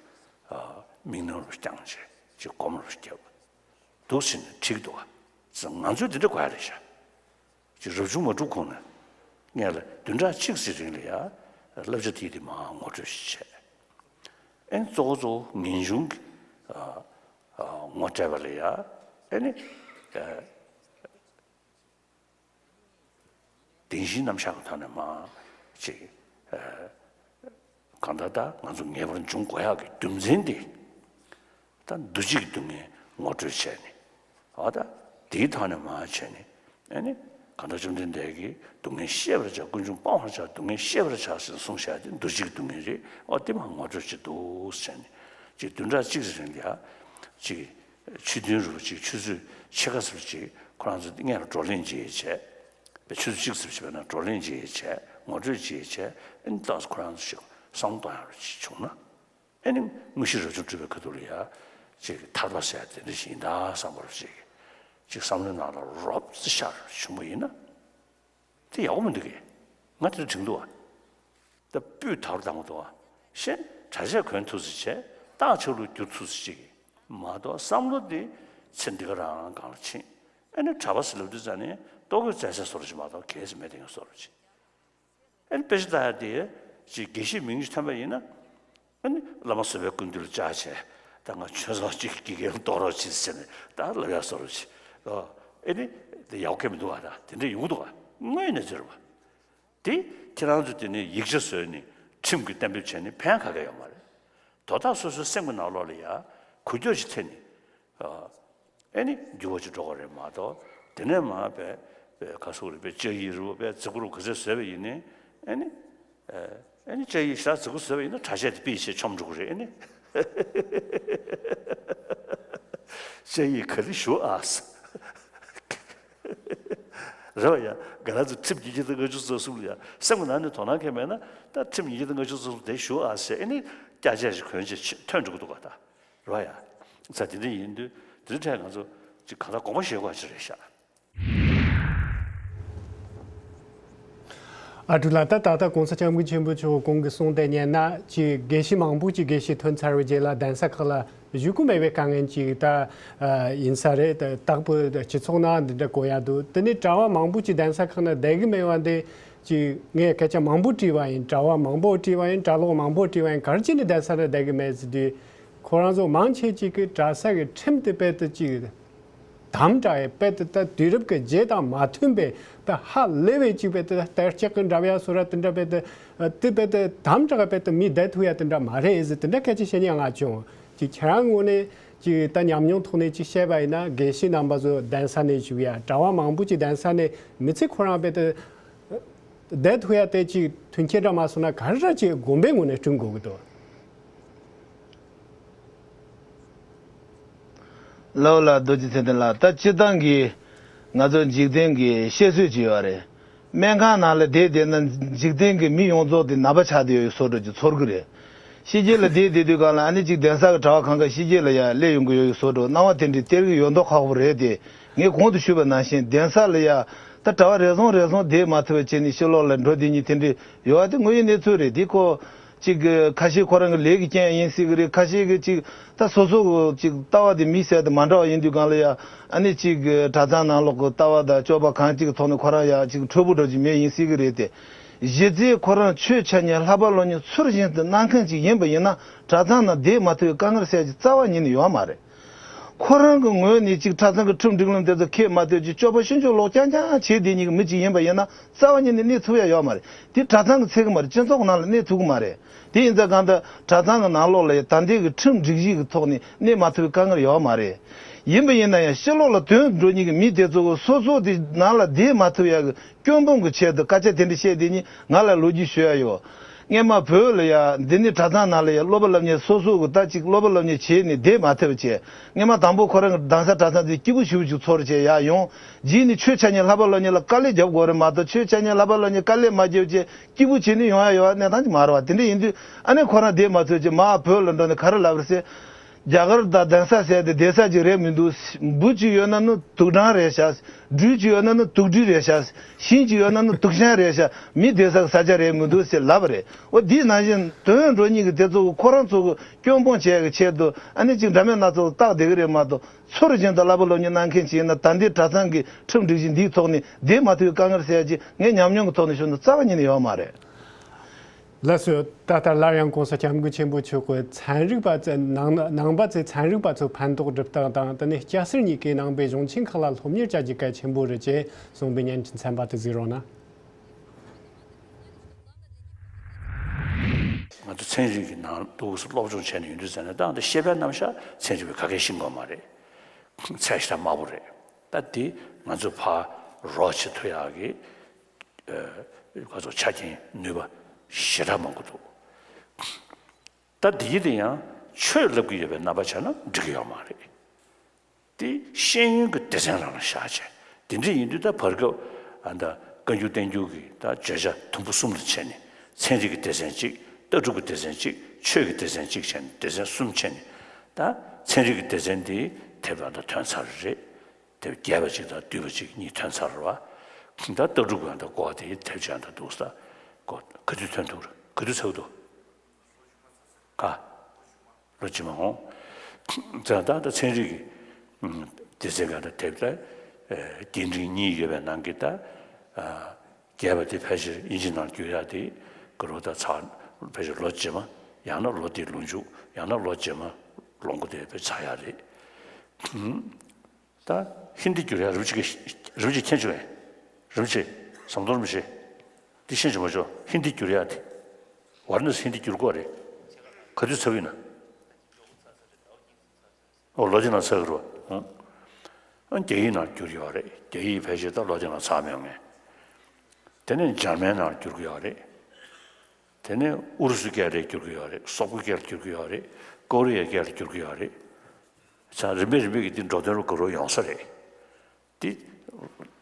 དམིགས་སྣང་རུ་བསྐྱངས་བྱས་ཅིག་སྒོམ་རུ་བརྒྱབ། འདུག་ཟེར་ནས་འགྲིག་འདུག་ག་ང་ཚོས་དེ་འདྲ་དགོས་ཡ་རེད་ཤག་ཅིག་རབ་བྱུང་མ་གྲུབ་གོང་ནས་སྔས་ལ་བདུན་ཕྲག་གཅིག་ཙམ་རིང་ལ་ཡ། བསླབ་བྱ་དེ་དེ་མར་ངོ་སྤྲོད་ཅིག་བྱས། ཨེ་ནི་གཙོ་བོ་གཙོ་བོ་ངེས་འབྱུང་གི་ངོ་སྤྲད་པ་ལ་ཡ། ཨེ་ནི། བདེན་བཞིའི་རྣམ་གཞག་གི་ཐོག་ནས་མར་ཅིག་གང་ལྟར་ད་ང་ཚོ་ངེས་པར་འབྱུང་དགོས་ཡག་གི་རྒྱུ་མཚན་དེ། ད་འདུ་བྱེད་ཀྱི་སྡུག་བསྔལ་ངོ་སྤྲོད་བྱས་ནས། འོ་ད་དེའི་ཐོག་ནས་མར་བྱས་ནས་ཨེ་ནི། གང་ལྟར་བཅོམ་ལྡན་འདས་ཀྱིས་སྡུག་བསྔལ་ཤེས་པར་བྱ། ཀུན་འབྱུང་སྤང་བར་བྱ། སྡུག་བསྔལ་ཤེས་པར་བྱ་ཟེར་གསུངས་བཞག་དེ་འདུ་བྱེད་ཀྱི་སྡུག་བསྔལ་རེད། འོ་དེ་མར་ངོ་སྤྲོད་བྱེད་འདུག་ཟེར་ནས་ཅིག་བདུན་ཕྲག་གཅིག་ཙམ་རིང་ལ་ཡ་ཅིག་ཆོས་མཐུན་རུ་ཅིག་ཆུ་ཚོད་ཕྱེད་ཀ་ཙམ་ཅིག་ཁོ་རང་ཚོ་སྔས་ལ་བགྲོ་གླེང་བྱེད་བྱས། པའི་ཆུ་ཚོད་གཅིག་ཙམ་ཞིག་བྱས་ན་བགྲོ་གླེང་བྱེད་བྱས་ངོ་སྤྲོད་བྱེད་བྱས། ཨེ་ནི་ཏོག་ཙམ་ཁོ་རང་ཚོ་ཞིག་བསམ་བློ་གཏོང་ཡག་རུ་ཅིག་བྱུང་ན། ཨེ་ནི་དངོས་གཞི་རབ་བྱུང་གྲུབ་པའི་ཁ་ཐུག་ལ་ཡ། ཅིག་ཐར་པ་ཟེར་ཡ་དེ་འདྲ་ཞིག་ཡིན་ད་བསམ་པ་རུ་ཅིག་ཅིག་བསམ་བློའི་ནང་ལ་རོབ་ཙམ་ཤར་བྱུང་བ་ཡིན་ན། དེ་ཡག་པོ་མི་འདུག་གས། ང་དེ་འདྲ་དྲན་འདུག་བ། ད་སྤུས་དག་རུ་བཏང་གི་འདུག་བ། གཞན་གྲྭ་ཆས་གོན་ཐུབ་ཙམ་བྱས་རྟགས་ཆགས་ལུགས་བསྒྱུར་ཐུབ་ཙམ་ཅིག་མ་གཏོགས་བསམ་བློ་དེ་ཚེ་འདི་ག་རང་སྒང་ལ་ཕྱིན། ཨ་ནི་གྲྭ་པ་ཟེར་ལབ་དུས་ཙ་ནས་ལྟོ་གོས་རྩེད་ས་བཟོ་འདྲ་ཅིག་མ་གཏོགས་གལ་སྲིད་མེད་དེ་ཡང་བཟོ་འདྲ་ཅིག་ཨ་ནི་དཔེ་ཆ་ལྟ་ཡ་དེ་ཅིག་དགེ་བཤེས་མིང་ཅིག་ཐོན་པ་ཡིན་ན། ཨ་ནི་བླ་མ་བཟོད་པའི་སྐུ་མདུན་ལ་བཅར་བྱས་ད་ང་ཆོས་ཚོགས་ཅིག་དགེ་རྒན་ལ་གཏོགས་རོགས་བྱེད་ཟེར་ནས་ད་ལབ་ཡ་བཟོ་འདྲ་ཅིག་ཨ་ནི་དེ་ཡག་པོ་གང་མི་འདུག་བ། ད་དེ་འདྲ་ཡོང་གི་འདུག་བ། དངོས་གནས་ཟེར་བ། དེ་ཁྱེད་རང་ཚོ་དེ་ནས་ཡིག་ཆ་བཟོས་ནས་ཁྲིམས་ཀྱིས་གཏན་འབེབས་བྱས་ནས་ཕན་ག་གེ་ཡོད་མ་རེད། དོ་བདག་སོ་སོའི་སེམས་ཀྱི་ནང་ལོགས་ལ་ཡ་འགུལ་སྐྱོད་ཅིག་ཐེབས་ནས། ཨ་ནི་འགྱུར་བ་ཅིག་འགྲོ་གི་རེད་མ་གཏོགས་དེ་ནས་མར་པའི་པའི་ག་སོག་རེད་པའི་ལྕགས་ཡིག་རུ་པའི་རྫིག་པོ་རུ་ག་ཚད་བཟོས་པ་ཡིན་ནའི་ཨ་ནི། ཨ་ནི་ལྕགས་ཡིག་ཞེ་དྲག་རྫིག་པོ་བཟོས་པ་ཡིན་ན་གྲྭ་ཆས་དེ་པི་ཡིས་བྱས་མཆོངས་འགྲོ་གི་རེད། ཨ་ནི། ལྕགས་ཡིག་ག་ལེར་བཞུགས་ཨ། རེད་བ་ཡ། ང་རང་ཚོ་ཁྲིམས་ཉིས་བརྒྱ་དང་ལྔ་བཅུ་རྩ་གསུམ་ལ་ཡ་སེམས་ཀྱི་ནང་ནས་དོ་སྣང་གང་ཡང་མེད་ན་ད་ཁྲིམས་ཉིས་བརྒྱ་དང་ལྔ་བཅུ་རྩ་གསུམ་དེ་བཞུགས་ཨ་ཟེར་ཨ་ནི་སྐྱ་ཆས་ཤིག་གོན་བྱས་ཐོན་འགྲོ་གི་འདུག་ག་ད་རེད་བ་ཡ། ས་དེ་འདྲ་ཡིན་དུས་དེ་འདྲ་འཕྲལ་ང་ཚོ་ཅིག་གང་ལྟར་དགོངས་པ་བཞེས་དགོས་པ་ཅིག་རེད་ཤག་ཨ་ཀྲུག་ལགས། ད་ད་ལྟ་གོང་ས་སྐྱབས་མགོན་ཆེན་པོ་མཆོག་གོང་གི་གསུང་དེ་ཉན་ན་ཅིག་དགེ་བཤེས་མང་པོ་ཅིག་དགེ་བཤེས་ཐོན་ཚར་བའི་རྗེས་ལ་གདན་ས་ཁག་ལ་བཞུགས་ཀྱི་མེད་པའི་དཀའ་ངལ་ཅིག་ད་ཡིན་ས་རེད། ད་དྭགས་པོའི་སྤྱི་ཚོགས་ནང་འདི་འདྲ་གོ་ཡ་འདུག་དེ་ནས་གྲྭ་བ་མང་པོ་ཅིག་གདན་ས་ཁག་ན་བསྡད་ཀྱི་མེད་པ་འདི་ཅིག་ངས་སྐད་ཆ་མང་པོ་དྲིས་པ་ཡིན། གྲྭ་བ་མང་པོ་དྲིས་པ་ཡིན། གྲྭ་ལོག་མང་པོ་དྲིས་པ་ཡིན། ག་རེ་བྱས་ནས་གདན་ས་ན་བསྡད་ཀྱི་མེད་ཟེར་དུས་ཁོ་རང་ཚོ་མང་ཆེ་ཅིག་གིས་གྲྭ་ས་གི་ཁྲིམས་དེ་དཔེ་དེ་ཅིག་དམ་དྲག་ཡས་དཔེ་དེ་ད་དུས་རབས་ཀྱི་རྗེས་དང་མ་མཐུན་པའི་དཔེ་ཧ་ལས་པའི་ཅིག་དཔེ་དེ་དར་ལྕག་གི་འདྲ་བ་ཡ་སོ་ར་དེ་འདྲ་དཔེ་དེ་དེ་དཔེ་དེ་དམ་དྲག་དཔེ་དེ་མི་བསྡད་ཐུབ་ཡ་དེ་འདྲ་མ་རེད་ཟེར་དེ་འདྲ་སྐད་ཆ་བཤད་མཁན་ང་བྱུང་། ཅིག་ཁྱེད་རང་ངོས་ནས་ཅིག་ད་ཉམས་མྱོང་ཐོག་ནས་ཅིག་བཤད་པ་ཡིན་ན་དགེ་བཤེས་རྣམ་པ་ཚོ་གདན་ས་ནས་བཞུགས་ཡ་གྲྭ་བ་མང་པོ་ཅིག་གདན་ས་ནས་མི་ཚེ་ཁོ་རང་དཔེ་དེ། བསྡད་ཐུབ་ཡ་དེ་ཅིག་མཐུན་རྐྱེན་འདྲ་མ་བཟོ་ན་ག་རེ་ར་ཅིག་དགོན་པའི་ངོས་ནས་བསྐྲུན་དགོས་ཀྱི་འདུག། ལགས་ལགས། རྡོ་རྗེ་ཚེ་བརྟན་ལགས། ད་སྤྱིར་བཏང་གི་ང་ཚོ་འཇིག་རྟེན་གྱི་བཤད་སྲོལ་ཅིག་ཡོད་རེད། སྨན་ཁང་ནང་ལ་བསྡད་བསྡད་ན་འཇིག་རྟེན་གྱི་མི་ཡོངས་རྫོགས་དེ་ནད་པ་ཆགས་བསྡད་ཡོད་བཟོ་འདྲ་ཅིག་ཚོར་གི་རེད། ཕྱི་རྒྱལ་ལ་བསྡད་བསྡད་དུས་སྒང་ལ་ཨ་ནི་ཅིག་གདན་ས་གི་གྲྭ་པ་གང་ག་ཕྱི་རྒྱལ་ལ་ཡ་སླེབས་ཡོང་གི་ཡོད་བཟོ་འདྲ་སྣང་བ་དེ་འདྲ་སྟེར་གི་ཡོད་མདོག་ཁ་པོ་རེད་དེ། ངས་གོང་དུ་ཞུས་པ་ནང་བཞིན་གདན་ས་ལ་ཡ་ད་གྲྭ་པ་རེ་ཟུང་རེ་ཟུང་བསྡད་མ་ཐུབ་པ་བྱས་ནས་ཕྱི་ལོགས་ལ་འགྲོ་བསྡད་མཁན་དེ་འདྲ་ཡོད་པ་དེ་དངོས་ཡོད་གནས་ཚུལ་རེད། དེ་ཁོ་ཅིག་གི་ཁ་ཤས་ཁོ་རང་གི་ལས་ཀྱི་རྐྱེན་ཡིན་སྲིད་གི་རེད། ཁ་ཤས་ཀྱི་ཅིག་ད་སོ་སོ་གི་ཅིག་ལྟ་བ་དེ་མི་ཟེར་དེ་མ་འདྲ་བ་ཡིན་དུས་སྒང་ལ་ཡ་ཨ་ནི་ཅིག་གི་གྲྭ་ཚང་ནང་ལོགས་ཀྱི་ལྟ་བ་དང་སྤྱོད་པ་གང་ཅིག་གི་ཐོག་ནས་ཁོ་རང་ཡ་ཅིག་འཕྲོད་པོ་འདྲ་ཅིག་མེད་ཡིན་སྲིད་གི་རེད་དེ། གཞི་རྩའི་ཁོ་རང་ཆོས་འཆད་མཁན་བསླབ་པ་སློབ་གཉེར་ཚུལ་བཞིན་དུ་གནང་མཁན་ཅིག་ཡིན་པ་ཡིན་ན་གྲྭ་ཚང་ནང་བསྡད་མ་ཐུབ་པའི་དཀའ་ངལ་ཟེར་ཅིག་རྩ་བ་ཉིད་ནས་ཡོད་མ་རེད། ཁོ་རང་གི་ངོས་ནས་ཅིག་གྲྭ་ཚང་གི་ཁྲིམས་སྒྲིག་ལམ་དེ་ཚོ་ཁས་མ་གཏོགས་ཅིག་སྤྱོད་པ་ཤིན་ཏུ་ལོག་རྐྱང་རྐྱང་བྱེད་བསྡད་མཁན་གྱི་མི་ཅིག་ཡིན་པ་ཡིན་ན་རྩ་བ་ཉིད་ནས་གནས་ཐུབ་ཡ་ཡོད་མ་རེད། དེ་གྲྭ་ཚང་གིས་འཚོལ་གི་མ་རེད། སྤྱི་ཚོགས་ནང་ལ་གནས་ཐུབ་གི་མ་རེད། དེ་ཡིན་ཙང་གང་ལྟར་གྲྭ་ཚང་གི་ནང་ལོགས་ལ་ཡ་ད་ལྟའི་གི་ཁྲིམས་སྒྲིག་གཞི་གི་ཐོག་ནས་གནས་མ་ཐུབ་པའི་དཀའ་ངལ་ཡོད་མ་རེད། ཡིན་པ་ཡིན་ན་ཡང་ཕྱི་ལོགས་ལ་ཐོན་འགྲོ་མཁན་གྱི་མི་དེ་ཚོ་གི་སོ་སོ་དེ་ནང་ལ་བསྡད་མ་ཐུབ་ཡ་གི་སྐྱོན་སྤོང་གི་ཆེད་དུ་སྐད་ཆ་དེ་འདྲ་བཤད་དེ་ནི་ང་ལ་ལོ་རྒྱུས་ཞུ་ཡ་ཡོད། སྔས་མ་བོད་ལ་ཡ་འདི་ནི་གྲྭ་ཚང་ནང་ལ་ཡ་སློབ་པ་སློབ་གཉེར་སོ་སོ་གི་ད་ཅིག་སློབ་པ་སློབ་གཉེར་བྱས་ནས་བསྡད་མ་ཐུབ་བྱས། སྔས་མ་དང་པོ་ཁོ་རང་གི་གདན་ས་གྲྭ་ཚང་དེ་སྐྱིད་པོ་ཞེ་པོ་ཅིག་ཚོར་བྱས་ཡ་ཡོང་། རྗེས་ནས་ཆོས་འཆད་མཁན་བསླབ་པ་སློབ་གཉེར་ལ་དཀའ་ལས་རྒྱབ་དགོས་རེད་མ་གཏོགས། ཆོས་འཆད་མཁན་བསླབ་པ་སློབ་གཉེར་དཀའ་ལས་མ་རྒྱབ་བྱས་སྐྱིད་པོ་བྱས་ནས་ཡོང་ཡ་ཡོད་གནས་སྟངས་ཅིག་མ་རེད་བ། དེ་འདྲ་ཡིན་དུས་ཨ་ནི་ཁོ་རང་བསྡད་མ་ཐུབ་བྱས་མར་བོད་ལ་འགྲོ་ནས་ག་རེ་ལབ་རེད་ཟེར། རྒྱ་གར་དང་གདན་ས་ཟེར་དེ་བསྡད་ས་ཅིག་རེད་མི་འདུག། འབུ་ཅིག་ཡོད་ན་ནི་དུག་སྦྲང་རེད་ཤག། སྦྲུལ་ཅིག་ཡོད་ན་ནི་དུག་སྦྲུལ་རེད་ཤག། ཤིང་ཅིག་ཡོད་ན་ནི་དུག་ཤིང་རེད་ཤག། མི་བསྡད་ས་གི་ས་ཆ་རེད་མི་འདུག་ཟེར་ལབ་པ་རེད། འོ་དེ་ནང་བཞིན་དོན་འགྲོ་མཁན་གྱི་དེ་ཚོ་གི་ཁོ་རང་ཚོ་གི་སྐྱོན་སྤོང་བྱེད་ཡག་གི་ཆེད་དུ་ཨ་ནི་ཅིག་འདྲ་མིན་སྣ་ཚོགས་བཏགས་བསྡད་གི་རེད་མ་གཏོགས། ཚུལ་བཞིན་དུ་བསླབ་པ་སློབ་གཉེར་གནང་མཁན་ཅིག་ཡིན་ན་ད་ལྟའི་གྲྭ་ཚང་གི་ཁྲིམས་སྒྲིག་གཞི་འདིའི་ཐོག་ནས་བསྡད་མ་ཐུབ་པའི་དཀའ་ངལ་ཟེར་ཡ་ཅིག་ངའི་ཉམས་མྱོང་གི་ཐོག་ནས་ཞུ་ན་རྩ་བ་ཉིད་ནས་ཡོད་མ་རེད། ལགས་སོ། ད་ལྟ་སླར་ཡང་གོང་ས་སྐྱབས་མགོན་ཆེན་པོ་མཆོག་གིས་ཚན་རིག་པ་ཚོས་ནང་ནང་པ་ཚོས་ཚན་རིག་པ་ཚོའི་ཕན་ཐོགས་སྒྲུབ་སྟངས་དང་དེ་ནས་སྐྱ་སེར་གཉིས་ཀའི་ནང་པའི་གཞུང་ཆེན་ཁག་ལ་སློབ་གཉེར་བྱ་རྒྱུ་གལ་ཆེན་པོ་རེད་ཅེས་གསུངས་པའི་བརྙན་འཕྲིན་ཚན་པ་དེ་གཟིགས་རོགས་གནང་། ང་ཚོ་ཚན་རིག་གི་ནང་དུ་སློབ་སྦྱོང་བྱས་ནས་ཡོང་དུས་ཙམ་ནས་ད་ལྟ་ཤེས་པའི་རྣམ་གཞག་ཚན་རིག་པས་ག་གེ་ཤེས་དགོས་མ་རེད། ཚད་གཞི་དམའ་པོ་རེད། ད་དེ་ང་ཚོ་ཕར་རོགས་བྱེད་ཐུབ་ཡག་གི་ཨ་ང་ཚོ་ཆ་རྐྱེན་ནུས་པ་ཞེ་དྲག་མང་པོ་འདུག། ད་འདི་ཡི་དེ་ཡང་ཆོས་བསླབ་ཀྱི་ཡོད་པའི་རྣམ་པ་ཆགས་ན་འགྲིག་གི་ཡོད་མ་རེད། དེ་ཤེས་ཡོན་གྱི་སྡེ་ཚན་རང་ལ་བཞག་བྱས། དེ་འདྲ་ཡིན་དུས་ད་བར་སྐབས་ཨ་ད་བཀའ་འགྱུར་བསྟན་འགྱུར་གྱི་ད་བརྗོད་བྱ་དུམ་བུ་གསུམ་ལ་ཕྱེ་ནས་ཚན་རིག་གི་སྡེ་ཚན་གཅིག། ལྟ་གྲུབ་ཀྱི་སྡེ་ཚན་གཅིག། ཆོས་ཀྱི་སྡེ་ཚན་གཅིག་བྱས་ནས་སྡེ་ཚན་གསུམ་ཕྱེ་ནས། ད་ཚན་རིག་གི་སྡེ་ཚན་དེ་དེབ་ལ་ད་ཐོན་ཚར་རེད། དེབ་རྒྱས་པ་གཅིག་དང་བསྡུས་པ་གཅིག་གཉིས་ཐོན་ཚར་བ། ད་ལྟ་གྲུབ་ཀྱི་ད་གོ་བ་དེ་དེབ་ཅིག་ད་འདུག་ས། གོ་ག་དུས་ཐོན་ཐུབ་རེད། ག་དུས་ཚར་འདུག་ག་ལོ་རྗེས་མ་འོང་། ད་ད་ད་ཚན་རིག་གི་སྡེ་ཚན་ག་ད་དེབ་ད་རྒྱས་འབྲིང་གཉིས་ཡོད་པའི་ནང་གི་ད་རྒྱས་པ་དེ་ཕལ་ཆེར་དབྱིན་ཇི་ནང་བསྒྱུར་ཡག་དེ་ག་རུ་ད་ཚར། ཕལ་ཆེར་ལོ་རྗེས་མ། ཡང་ན་ལོ་འདིའི་ལོ་མཇུག། ཡང་ན་ལོ་རྗེས་མ་ལོ་མགོ་དེ་ཕལ་ཆེར་ཚར་ཡག་རེད། ད་ཧིན་དི་བསྒྱུར་ཡག་རིན་པོ་ཆེ་གིས། རིན་པོ་ཆེ་མཁྱེན་བྱུང་ངས། རིན་པོ་ཆེ། ཟམ་གདོང་རིན་པོ་ཆེ། འདི་ཤེས་བྱུང་མ་བྱུང་། ཧིན་དི་བསྒྱུར་ཡག་དེ། ཝར་ནས་ཧིན་དི་བསྒྱུར་དགོས་རེད། ག་དུས་ཚར་བ་ཡིན་ན། ཨོ་ལོ་རྗེས་ནང་ཚར་གི་རེད་བ། ཨང་། རྒྱ་ཡིག་ནང་བསྒྱུར་ཡོད་རེད། རྒྱ་ཡིག་ཕལ་ཆེར་ད་ལོ་རྗེས་ནང་ཚར་མེད་ངས། དེ་ནས་འཇར་མན་ནང་བསྒྱུར་གི་ཡོད་རེད། དེ་ནས་ཨུ་རུ་སུ་སྐད་རེད་བསྒྱུར་གི་ཡོད་རེད། སོག་པོའི་སྐད་ལ་བསྒྱུར་གི་ཡོད་རེད། ཀོ་རི་ཡའི་སྐད་ལ་བསྒྱུར་གི་ཡོད་རེད། ས་རིམ་པས་རིམ་པས་ཀྱི་འདི་འགྲོ་དོན་རུ་ག་རུ་ཡོང་ས་རེད། འདི་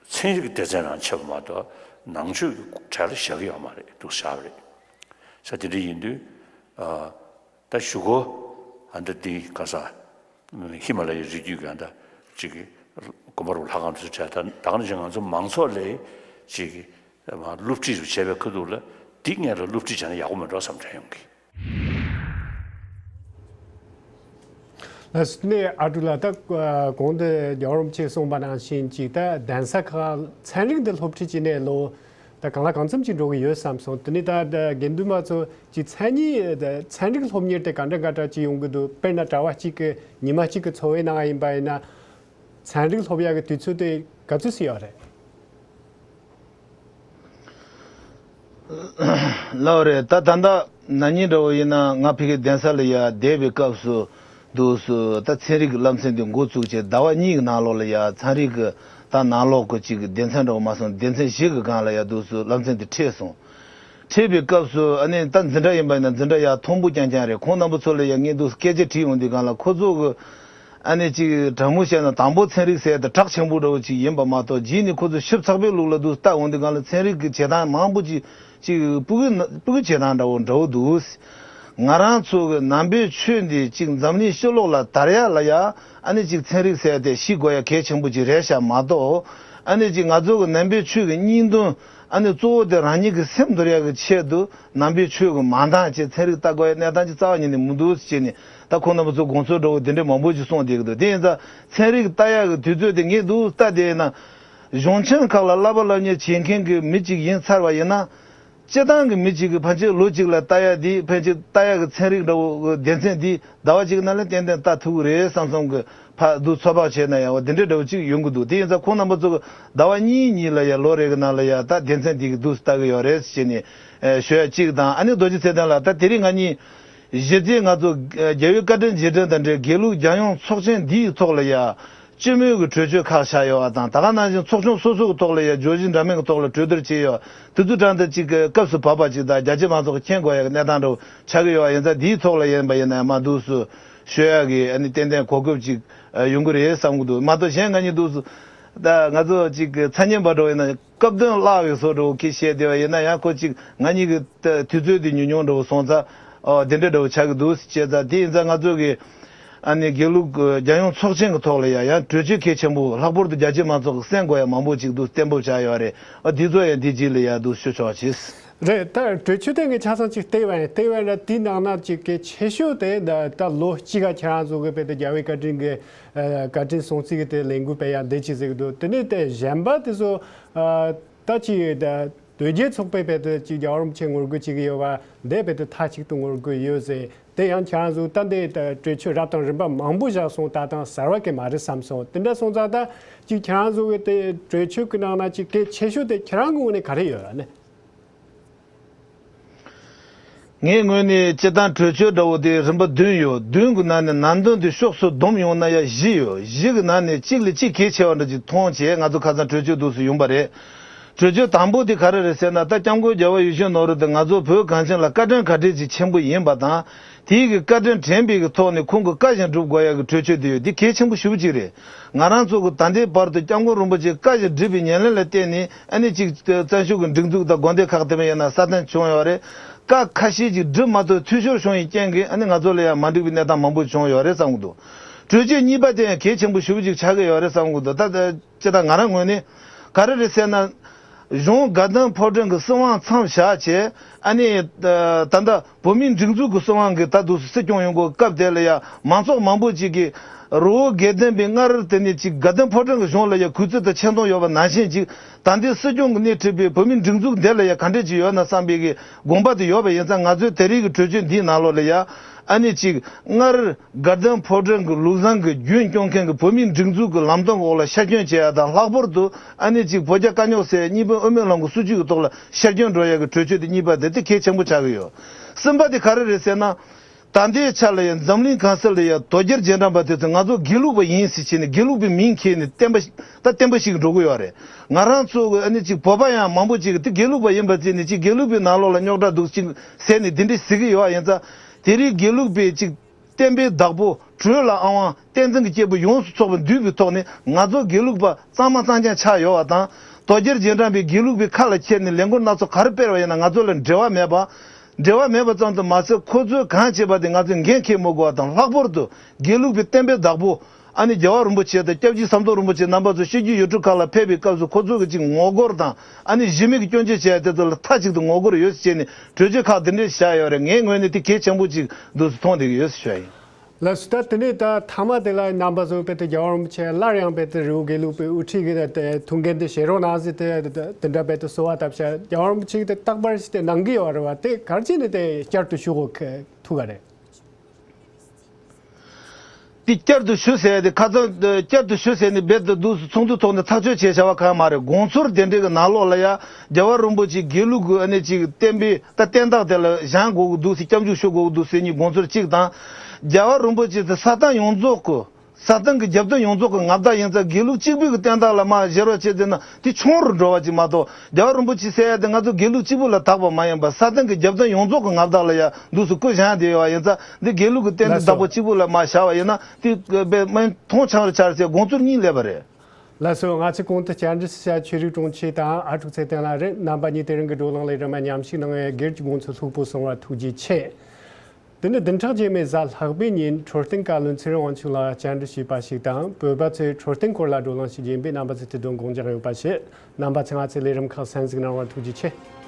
ཚན་རིག་གི་སྡེ་ཚན་ནང་ཆགས་པ་མ་གཏོགས་ནང་ཆོས་ཀྱི་གྲལ་ལ་བཞག་གི་ཡོད་མ་རེད། འདུག་བཞག་པ་རེད། ས་དེ་འདྲ་ཡིན་དུས་ཨ་ད་གཞུག་གུ་ཨ་ད་འདི་ག་ས་ཧི་མ་ལ་ཡའི་རི་རྒྱུད་ཀྱི་ཨ་ད་ཅིག་གི་དགོན་པ་རུ་ལྷ་ཁང་དུ་གྲལ་ད་ད་ག་ནང་བཞིན་ང་ཚོ་མང་ཚོགས་ལས་ཅིག་གི་སློབ་ཁྲིད་རུ་བྱས་པའི་ཁ་ཐུག་ལ་འདི་སྔོན་ལ་སློབ་ཁྲིད་བྱས་ན་ཡག་པོ་མེད་འགྲོ་བསམ་དྲན་ཡོང་གི། ལགས་སོ། དེ་ནས་ཨ་ཀྲུག་ལགས། ད་གོང་དུ་རྒྱལ་བ་རིན་པོ་ཆེས་གསུངས་པ་ནང་བཞིན་ཅིག་ད་གདན་ས་ཁག་ཚན་རིག་འདི་སློབ་ཁྲིད་བྱས་ནས་ལོ་ད་གང་ལ་གང་འཚམ་ཅིག་འགྲོ་གི་ཡོད་བསམ་སོང་། དེ་ནས་ད་ད་དགེ་འདུན་པ་ཚོ་ཅིག་མཚན་ཉིད་ད་ཚན་རིག་སློབ་གཉེར་དེ་ག་འདྲ་ག་འདྲ་ཅིག་ཡོང་གི་འདུག། དཔེར་ན་གྲྭ་པ་གཅིག་གི་ཉི་མ་གཅིག་གི་འཚོ་བའི་ནང་ཡིན་པ་ཡིན་ན། ཚན་རིག་སློབ་ཡག་གི་དུས་ཚོད་དེ་ག་ཚོད་ཙམ་ཡོད་རེད། ལགས་རེད། ད་ད་ལྟ་ན་ནིང་འདྲ་བོ་ཡིན་ན་ང་ཕ་གིའི་གདན་ས་ལ་ཡ་བསྡད་པའི་སྐབས་སུ་འདུག་སུ་ད་ཚན་རིག་གི་བསླབ་ཚན་དེ་འགོ་བཙུགས་བྱས་ཟླ་བ་གཉིས་ཀྱི་ནང་ལོགས་ལ་ཡ་ཚན་རིག་གི་ ད་ནང་ལོགས་ཀྱི་ཅིག་སྡེ་ཚན་འདྲ་བོ་མ་སོང་སྡེ་ཚན་བཞི་གི་སྒང་ལ་ཡ་འདུག་སུ་བསླབ་ཚན་དེ་ཁྲིད་སོང་། ཁྲིད་པའི་སྐབས་སུ་ཨ་ནི་ད་འཛིན་གྲྭ་ཡིན་པ་ཡིན་ན་འཛིན་གྲྭ་ཡ་མཐོན་པོ་རྐྱང་རྐྱང་རེད། ཁོང་རྣམ་པ་ཚོ་ལ་ཡ་ངས་འདུག་སུ་སྐད་ཆ་དྲིས་ཡོང་དུས་སྒང་ལ་ཁོ་ཚོ་གི་ཨ་ནི་ཅིག་དྲང་མོ་བཤད་ན་དང་པོ་ཚན་རིག་ཟེར་ཡ་དེ་གྲགས་ཆེན་པོ་འདྲ་བོ་ཅིག་ཡིན་པ་མ་གཏོགས་རྗེས་ནས་ཁོ་ཚོ་ཞིབ་ཚགས་པའི་ལུགས་ལ་འདུག་སུ་བལྟ་ཡོང་དུས་སྒང་ལ་ཚན་རིག་གི་བྱེད་སྟངས་མང་པོ་ཅིག་ཅིག་སྤུ་གུ་ན་སྤུ་གུ་བྱེད་སྟངས་འདྲ་བོ་འདྲ་བོ་འདུག་ང་རང་ཚོ་གི་ནང་པའི་ཆོས་འདི་ཅིག་འཛམ་གླིང་ཕྱི་ལོགས་ལ་དར་ཡག་ལ་ཡ་ཨ་ནི་ཅིག་ཚན་རིག་ཟེར་ཡ་དེ་ཤེས་དགོས་ཡ་གལ་ཆེན་པོ་ཅིག་རེད་ཤག་མ་གཏོགས། ཨ་ནི་ཅིག་ང་ཚོ་གི་ནང་པའི་ཆོས་ཀྱི་སྙིང་དོན་ཨ་ནི་གཙོ་བོ་དེ་རང་ཉིད་ཀྱི་སེམས་དོར་ཡག་གི་ཆེད་དུ་ནང་པའི་ཆོས་ཀྱི་མ་འདང་བྱས་ཚན་རིག་ལྟ་དགོས་ཡ་གནས་སྟངས་ཅིག་རྩ་བ་ཉིད་ནས་མི་འདུག་ཟེར་བྱས་ནས་ད་ཁོང་རྣམ་པ་ཚོ་དགོངས་ཚུལ་འདྲ་བོ་དེ་འདྲའི་མང་པོ་ཅིག་གསུངས་བསྡད་ཀྱི་འདུག་དེ་ཡིན་ཙང་ཚན་རིག་ལྟ་ཡག་གི་དུས་ཚོད་དེ་ངས་འདུག་ལྟ་བསྡད་ཡིན་ན། གཞུང་ཆེན་ཁག་ལ་བསླབ་པ་སློབ་གཉེར་བྱེད་མཁན་གྱི་མི་གཅིག་ཡིན་ཚར་བ་ཡིན་ན། སྤྱི་བཏང་གི་མི་གཅིག་གིས་ཕན་ཆད་ལོ་གཅིག་ལ་ལྟ་ཡ་འདི་ཕན་ཆད་ལྟ་ཡ་གི་ཚན་རིག་འདྲ་བོ་གི་སྡེ་ཚན་འདི་ཟླ་བ་གཅིག་ནང་ལ་ཏན་ཏན་ལྟ་ཐུབ་ཀྱི་རེད་བསམ་བསམ་གི་ཕ་འདུག་ཚོད་དཔག་བྱས་ན་ཡང་བ་འདི་འདྲ་འདྲ་བོ་གཅིག་ཡོང་གི་འདུག་དེ་ཡིན་ཙང་ཁོང་རྣམ་པ་ཚོ་གི་ཟླ་བ་གཉིས་གཉིས་ལ་ཡ་ལོ་རེ་གི་ནང་ལ་ཡ་ད་སྡེ་ཚན་འདི་གི་འདུག་ལྟ་གི་ཡོད་རེད་ཟེར་ནས་ཞུ་ཡ་གཅིག་དང་ཨ་ནི་རྡོ་རྗེ་ཚེ་བརྟན་ལགས་ད་དེ་རིང་ང་གཉིས་གཞི་རྩའི་ང་ཚོ་རྒྱལ་བའི་བཀའ་དྲིན་རྗེས་དྲན་དང་འབྲེལ་དགེ་ལུགས་རྒྱལ་ཡོངས་ཚོགས་ཆེན་འདིའི་ཐོག་ལ་ཡ། སྤྱི་མོས་ཀྱི་གྲོས་ཆོད་ཁག་བཞག་ཡོད་པ་དང་ད་ག་ནང་བཞིན་ཚོགས་ཆུང་སོ་སོ་གི་ཐོག་ལ་ཡང་བརྗོད་གཞི་འདྲ་མིན་གྱི་ཐོག་ལ་གྲོས་བསྡུར་བྱས་ཡོད། དེ་ཚོ་གྲངས་དང་གཅིག་གི་སྐབས་སུ་བབས་པ་ཅིག་དང་རྒྱ་ཆེ་མང་ཚོགས་ཀྱིས་མཁྱེན་དགོས་ཡག་གི་གནས་སྟངས་འདྲ་བོ་ཆགས་ཀྱི་ཡོད་པ་ཡིན་ཙང་དེའི་ཐོག་ལ་ཡིན་པ་ཡིན་ན་ཡང་མ་འདུག་སུ་ཤོད་ཡག་གི་ཨ་ནི་ཏན་ཏན་གོ་སྐབས་ཅིག་ཡོང་གི་རེད་བསམ་གྱི་འདུག་མ་གཏོགས་གཞན་ང་གཉིས་འདུག་སུ་ད་ང་ཚོ་ཅིག་གི་ཚ་ཉན་པ་འདྲ་བོ་ཡིན་ན་སྐབས་དོན་བརླག་པའི་བཟོ་འདྲ་བོ་གི་བཤད་བསྡད་པ་ཡིན་ན་ཡང་ཁོ་ཅིག་ང་གཉིས་ཀྱི་དུས་ཚོད་དེ་ཉུང་ཉུང་འདྲ་བོ་སོང་ཙང་ཨོ་དེ་འདྲ་འདྲ་བོ་ཆགས་ཀྱི་འདུག་ཅེས་ཙང་དེ་ཡིན་ཙང་ང་ཚོ་གི་ཨ་ནི་དགེ་ལུགས་རྒྱལ་ཡོངས་ཚོགས་ཆེན་གྱི་ཐོག་ལ་ཡང་ཡང་གྲོས་ཆོད་གལ་ཆེན་པོ་ལྷག་པར་དུ་རྒྱ་ཆེ་མང་ཚོགས་ཀྱི་གསན་དགོས་ཡ་མང་པོ་ཅིག་འདུག་གཏན་འབེབས་བྱས་ཡོད་རེད། ཨ་འདི་ཚོ་ཡང་འདི་རྗེས་ལ་ཡང་འདུག་ཞུ་ཆོག་ཅེས། རེད་ད་གྲོས་ཆོད་དེ་ངས་ཆ་ཚང་ཅིག་བལྟས་པ་ཡིན་བལྟས་པ་ཡིན་ན་དེའི་ནང་ན་ཅིག་གལ་ཆེ་ཤོས་དེ་ད་ད་ལོ་གཅིག་ག་ཁྱེད་རང་ཚོ་གི་བོད་དུ་རྒྱལ་བའི་བཀའ་དྲིན་གྱི་བཀའ་དྲིན་སྲུང་བརྩི་གི་དེ་ལས་འགུལ་སྤེལ་ཡ་འདི་ཅི་ཟེར་གི་འདུག་དེ་ནས་དེ་གཞན་པ་དེ་ཚོ་ད་ཅི་ད། དོལ་རྒྱལ་ཚོགས་པའི་བོད་དུ་ཅིག་རྒྱལ་བ་རིན་པོ་ཆེ་ངོ་རྒོལ་བྱེད་ཀྱི་ཡོད་པ་འདི་བོད་དུ་མཐའ་གཅིག་ཏུ་ངོ་རྒོལ་ཡོད་ཟེར་དེ་ཡང་ཁྱེད་རང་ཚོ་ད་འདི་གྲོས་ཆོད་རབ་དང་རིམ་པ་མང་པོ་བཞག་སོང་ད་དང་གསར་བ་གི་མ་རེད་བསམ་སོང་དེ་འདྲ་སོང་ཙང་ད་ཅིག་ཁྱེད་རང་ཚོ་གི་དེ་གྲོས་ཆོད་ཀྱི་ནང་ན་ཅིག་གལ་ཆེ་ཤོས་དེ་ཁྱེད་རང་གི་ངོས་ནས་ག་རེ་ཡོད་ཨ་ནི། ངའི་ངོས་ནས་སྤྱིར་བཏང་གྲོས་ཆོད་འདྲ་བོ་དེ་རིམ་པ་བདུན་ཡོད། བདུན་གྱི་ནང་ནས་ནང་དོན་དེ་ཕྱོགས་སུ་བསྡོམས་ཡོང་ན་ཡང་བཞི་ཡོད། བཞི་གི་ནང་ནས་གཅིག་ལས་གཅིག་གལ་ཆེ་བ་འདྲ་ཅིག་མཐོང་བྱས་ང་ཚོ་ཁ་སང་གྲོས་ཆོད་འདུག་སེ་ཡོང་པ་རེད། གྲོས་ཆོད་དང་པོ་དེ་ག་རེ་རེད་ཟེར་ན་ད་སྐྱབས་མགོན་རྒྱལ་བ་ཡིད་བཞིན་ནོར་བུ་དེ་ང་ཚོ་བོད་གངས་ཅན་ལ་བཀའ་དྲིན་ག་འདྲས་ཅིག་ཆེན་པོ་ཡིན་པ་དང་། དེའི་གི་བཀའ་དྲིན་དྲན་པའི་གི་ཐོག་ནས་ཁོང་གི་བཀའ་བཞིན་སྒྲུབ་དགོས་ཡ་གི་གྲོས་ཆོད་དེ་ཡོད། འདི་གལ་ཆེན་པོ་ཞེ་པོ་ཅིག་རེད། ང་རང་ཚོ་གི་ད་ལྟའི་བར་དུ་སྐྱབས་མགོན་རིན་པོ་ཆེ་བཀའ་བཞིན་སྒྲུབ་པའི་ཉམས་ལེན་ལ་བརྟེན་ནས་ཨ་ནི་ཅིག་བཙན་བྱོལ་གི་སྒྲིག་འཛུགས་དང་དགོན་སྡེ་ཁག་དེ་མིན་ཡིན་ན་སྲ་བརྟན་བྱུང་ཡོད་རེད། བཀའ་ཁ་ཤས་ཅིག་སྒྲུབ་མ་ཐུབ་འཐུས་ཤོར་བྱུང་བའི་རྐྱེན་གྱིས་ཨ་ནི་ང་ཚོ་ལ་ཡང་མ་འགྲིག་པའི་གནས་སྟངས་མང་པོ་བྱུང་ཡོད་རེད་བསམ་གི་འདུག་གྲོས་ཆོད་གཉིས་པ་དེ་ཡང་གལ་ཆེན་པོ་ཞེ་པོ་ཅིག་ཆགས་ཀྱི་ཡོད་རེད་བསམ་གི་འདུག་ད་ལྟ་སྤྱིར་བཏང་ང་རང་ངོས་ནས་ག་རེ་རེད་ཟེར་ན། གཞུང་དགའ་ལྡན་ཕོ་བྲང་གི་སྲིད་དབང་མཚམས་བཞག་བྱས་ཨ་ནི་ད་ལྟ་བོད་མིའི་སྒྲིག་འཛུགས་ཀྱི་སྲིད་དབང་གི་ད་དུང་སྲིད་སྐྱོང་ཡོང་དགོས་སྐབས་དེ་ལ་ཡང་མང་ཚོགས་མང་པོ་ཅིག་གིས་རི་བོ་དགེ་ལྡན་པའི་སྔར་དེ་ནས་ཅིག་དགའ་ལྡན་ཕོ་བྲང་གི་གཞུང་ལ་ཡང་གུས་བརྩི་དང་ཆེ་མཐོང་ཡོད་པ་ནང་བཞིན་ཅིག་ད་ལྟའི་སྲིད་སྐྱོང་གིས་སྣེ་ཁྲིད་པའི་བོད་མིའི་སྒྲིག་འཛུགས་འདི་ལ་ཡང་ག་འདྲས་ཅིག་ཡོད་ན་བསམ་པའི་གི་དགོངས་པ་དེ་ཡོད་པ་ཡིན་ཙང་ང་ཚོའི་དེ་རིང་གི་གྲོས་ཆོད་འདིའི་ནང་ལོགས་ལ་ཡང་ཨ་ནི་ཅིག་སྔར། དགའ་ལྡན་ཕོ་བྲང་གི་ལུགས་བཟང་གི་རྒྱུན་སྐྱོང་མཁན་གྱི་བོད་མིའི་སྒྲིག་འཛུགས་ཀྱི་ལམ་སྟོན་འོག་ལ་ཤར་སྐྱོད་བྱེད་ཡ་དང་ལྷག་པར་དུ་ཨ་ནི་གཅིག་བོད་རྒྱ་དཀའ་རྙོག་སེལ་གཉིས་ཕན་དབུ་མའི་ལམ་གྱི་སྲིད་བྱུས་ཀྱི་ཐོག་ལ་ཤར་སྐྱོད་འགྲོ་ཡ་གི་གྲོས་ཆོད་དེ་གཉིས་པ་དེ་དེ་གལ་ཆེན་པོ་ཆགས་ཀྱི་ཡོད། གསུམ་པ་དེ་ག་རེ་རེད་ཟེར་ན། ད་ལྟའི་ཆ་ལ་ཡང་འཛམ་གླིང་གང་སར་ལ་ཡང་དོལ་རྒྱལ་རྗེས་འབྲང་པ་དེ་ཚོ་ང་ཚོ་དགེ་ལུགས་པ་ཡིན་ཟེར་བྱས་ནས་དགེ་ལུགས་པའི་མིང་འཁྱེར་ནས་བསྟན་པ་ད་བསྟན་པ་ཞིག་འགྲོ་གི་ཡོད་རེད། ང་རང་ཚོ་གི་ཨ་ནི་གཅིག་བོད་པ་ཡང་མང་པོ་ཅིག་གིས་དེ་དགེ་ལུགས་པ་ཡིན་པ་བརྩིས་ནས་གཅིག་དགེ་ལུགས་པའི་ནང་ལོགས་ལ་རྙོག་དྲ་འདུག་ཅིག་ཟེར་ནས་དེ་འདྲ་ཟེར་གི་ཡོད་པ་ཡིན་ཙང་། དེ་རིང་དགེ་ལུགས་པའི་གཅིག་བསྟན་པའི་བདག་པོ་གྲོས་ལ་ཨང་དབང་བསྟན་འཛིན་གྱི་སྐྱེས་བུ་ཡོངས་སུ་ཚོགས་པ་འདུས་པའི་ཐོག་ནས་ང་ཚོ་དགེ་ལུགས་པ་གཙང་མ་གཙང་རྐྱང་ཆགས་ཡོད་པ་དང་། དོལ་རྒྱལ་རྗེས་འབྲང་པས་དགེ་ལུགས་པའི་ཁ་ལ་འཁྱེར་ནས་ལས་འགུལ་སྣ་ཚོགས་ག་རེ་སྤེལ་བ་ཡིན་ན་ང་ཚོ་ལ་འབྲེལ་བ་མེད་པ། འབྲེལ་བ་མེད་པ་ཙམ་དུ་མ་ཟད་ཁོ་ཚོས་གང་བྱས་པ་དེ་ང་ཚོས་འགན་འཁྱེར་མི་དགོས་པ་དང་ལྷག་པར་དུ་དགེ་ལུགས་པའི་བསྟན་པའི་བདག་པོ། ཨ་ནི་རྒྱལ་བ་རིན་པོ་ཆེ་དང་སྐྱབས་རྗེ་ཟམ་གདོང་རིན་པོ་ཆེ་རྣམ་པ་ཚོ་ཤེས་རྒྱུད་ཡུལ་གྲུ་ཁག་ལ་ཕེབས་པའི་སྐབས་སུ་ཁོ་ཚོ་གི་ཅིག་ངོ་རྒོལ་དང་ཨ་ནི་གཞི་མེད་ཀྱི་སྐྱོན་བརྗོད་བྱས་ཡ་དེ་ཚོ་ལ་མཐའ་གཅིག་ཏུ་ངོ་རྒོལ་ཡོད་ཟེར་བྱས་ནས་གྲོས་ཆོད་ཁག་འདི་འདྲས་བཞག་ཡོད་རེད། ངའི་ངོས་ནས་དེ་གལ་ཆེན་པོ་ཅིག་འདུག་སེ་མཐོང་བསྡད་ཀྱི་ཡོད་ཟེར་ཞུ་ཡ་ཡིན། ལགས་སོ། ད་དེ་ནས་ད་མཐའ་མ་དེ་ལ་རྣམ་པ་ཚོ་དཔེ་དེ་རྒྱལ་བ་རིན་པོ་ཆེ་སླར་ཡང་དཔེ་དེ་རི་བོ་དགེ་ལུགས་པའི་དབུ་ཁྲིད་ཀྱི་དེ་ཐུགས་འགན་དེ་བཞེས་རོགས་གནང་ཟེར་དེ་དེ་འདྲ་དཔེ་དེ་གསོལ་བ་བཏབ་ཤག་རྒྱལ་བ་རིན་པོ་ཆེ་གིས་དེ་རྟག་པར་ཞིག་དེ་གནང་གི་ཡོད་རེད་བ། དེ་ག་རེ་བྱས་ནས་དེ་བསྐྱར་དུ་ཞུ་དགོས་ཐུག་ག་རེད། དེ་བསྐྱར་དུ་ཞུ་ཟེར་ཏེ་ཁ་ཚང་བསྐྱར་དུ་ཞུ་ཟེར་ནས་རྦད་དེ་འདུག་སེ་ཚོགས་འདུ་ཐོག་ནས་ཐག་གཅོད་བྱས་བྱ་བ་གང་ཡང་མ་རེད། དགོངས་ཚུལ་དེ་འདྲའི་གི་ནང་ལོགས་ལ་ཡ་རྒྱལ་བ་རིན་པོ་ཆེ་དགེ་ལུགས་ཀྱི་ཨ་ནི་ཅིག་བསྟན་པའི་ད་བསྟན་བདག་དེ་ལ་བཞེངས་དགོས་ཀྱི་འདུག་སེ་སྐྱབས་འཇུག་ཞུ་དགོས་ཀྱི་འདུག་ཟེར་ནས་དགོངས་ཚུལ་གཅིག་དང་། རྒྱལ་བ་རིན་པོ་ཆེ་དེ་ས་སྟེང་ཡོངས་རྫོགས་ཀྱི་ ས་སྟེང་གི་རྒྱབ་རྟེན་ཡོངས་རྫོགས་ཀྱི་མངའ་བདག་ཡིན་ཙང་དགེ་ལུགས་གཅིག་པུའི་གི་བསྟན་བདག་ལ་མར་བཞེར་བ་བྱས་ཟེར་ན་དེ་ཆུང་རུ་འགྲོ་བ་ཅིག་མ་གཏོགས། རྒྱལ་བ་རིན་པོ་ཆེ་ཟེར་ཡ་དེ་ང་ཚོ་དགེ་ལུགས་གཅིག་པུ་ལ་བདག་པ་མ་ཡིན་པར་ས་སྟེང་གི་རྒྱབ་རྟེན་ཡོངས་རྫོགས་ཀྱི་མངའ་བདག་ལ་ཡ་འདུག་སེ་བསྐོས་བཞག་བསྡད་ཡོད་པ་ཡིན་ཙང་འདི་དགེ་ལུགས་ཀྱི་བསྟན་འཛིན་ལགས་སོ། བདག་པོ་གཅིག་པུ་ལ་མར་བཞག་པ་ཡིན་ན་དེ་དཔེ་མི་མཐོང་ཆང་རུ་ཆགས་ཟེར་དགོངས་ཚུལ་གཉིས་སླེབས་པ་རེད། ལགས་སོ། ང་ཚོས་གོང་དུ་བཅར་འདྲི་ཞུས་བྱས་ཆོས་རིག་དྲུང་ཆེ་དང་ཨ་ཀྲུག་ཚེ་བརྟན་ལགས་རེད། རྣམ་པ་གཉིས་དེ་རིང་གི་བགྲོ་གླེང་ལས་རིམ་མཉམ་ཞུགས་གནང་བའི་སྒེར་གྱི་དགོངས་ཚུལ་ལྷུག་པོ་གསུང་བར་ཐུགས་རྗེ་ཆེ། དེ་ནི་བདུན་ཕྲག་རྗེས་མའི་གཟའ་ལྷག་པའི་ཉིན་འཕྲོད་བསྟེན་བཀའ་བློན་ཚེ་རིང་དབང་ཕྱུག་ལགས་བཅར་འདྲི་ཞུས་པ་ཞིག་དང་བོད་པ་ཚོས་འཕྲོད་བསྟེན་སྐོར་ལ་བགྲོ་གླེང་ཞིག་ཡིན་པས་རྣམ་པ་ཚོས་དེ་དོན་དགོངས་འཇགས་ཡོད་པ་བྱེད། རྣམ་པ་ཚོས་ང་ཚོའི་ལས་རིམ་ཁག་གསན་གཟིགས་གནང་བར་ཐུགས་རྗེ་ཆེ།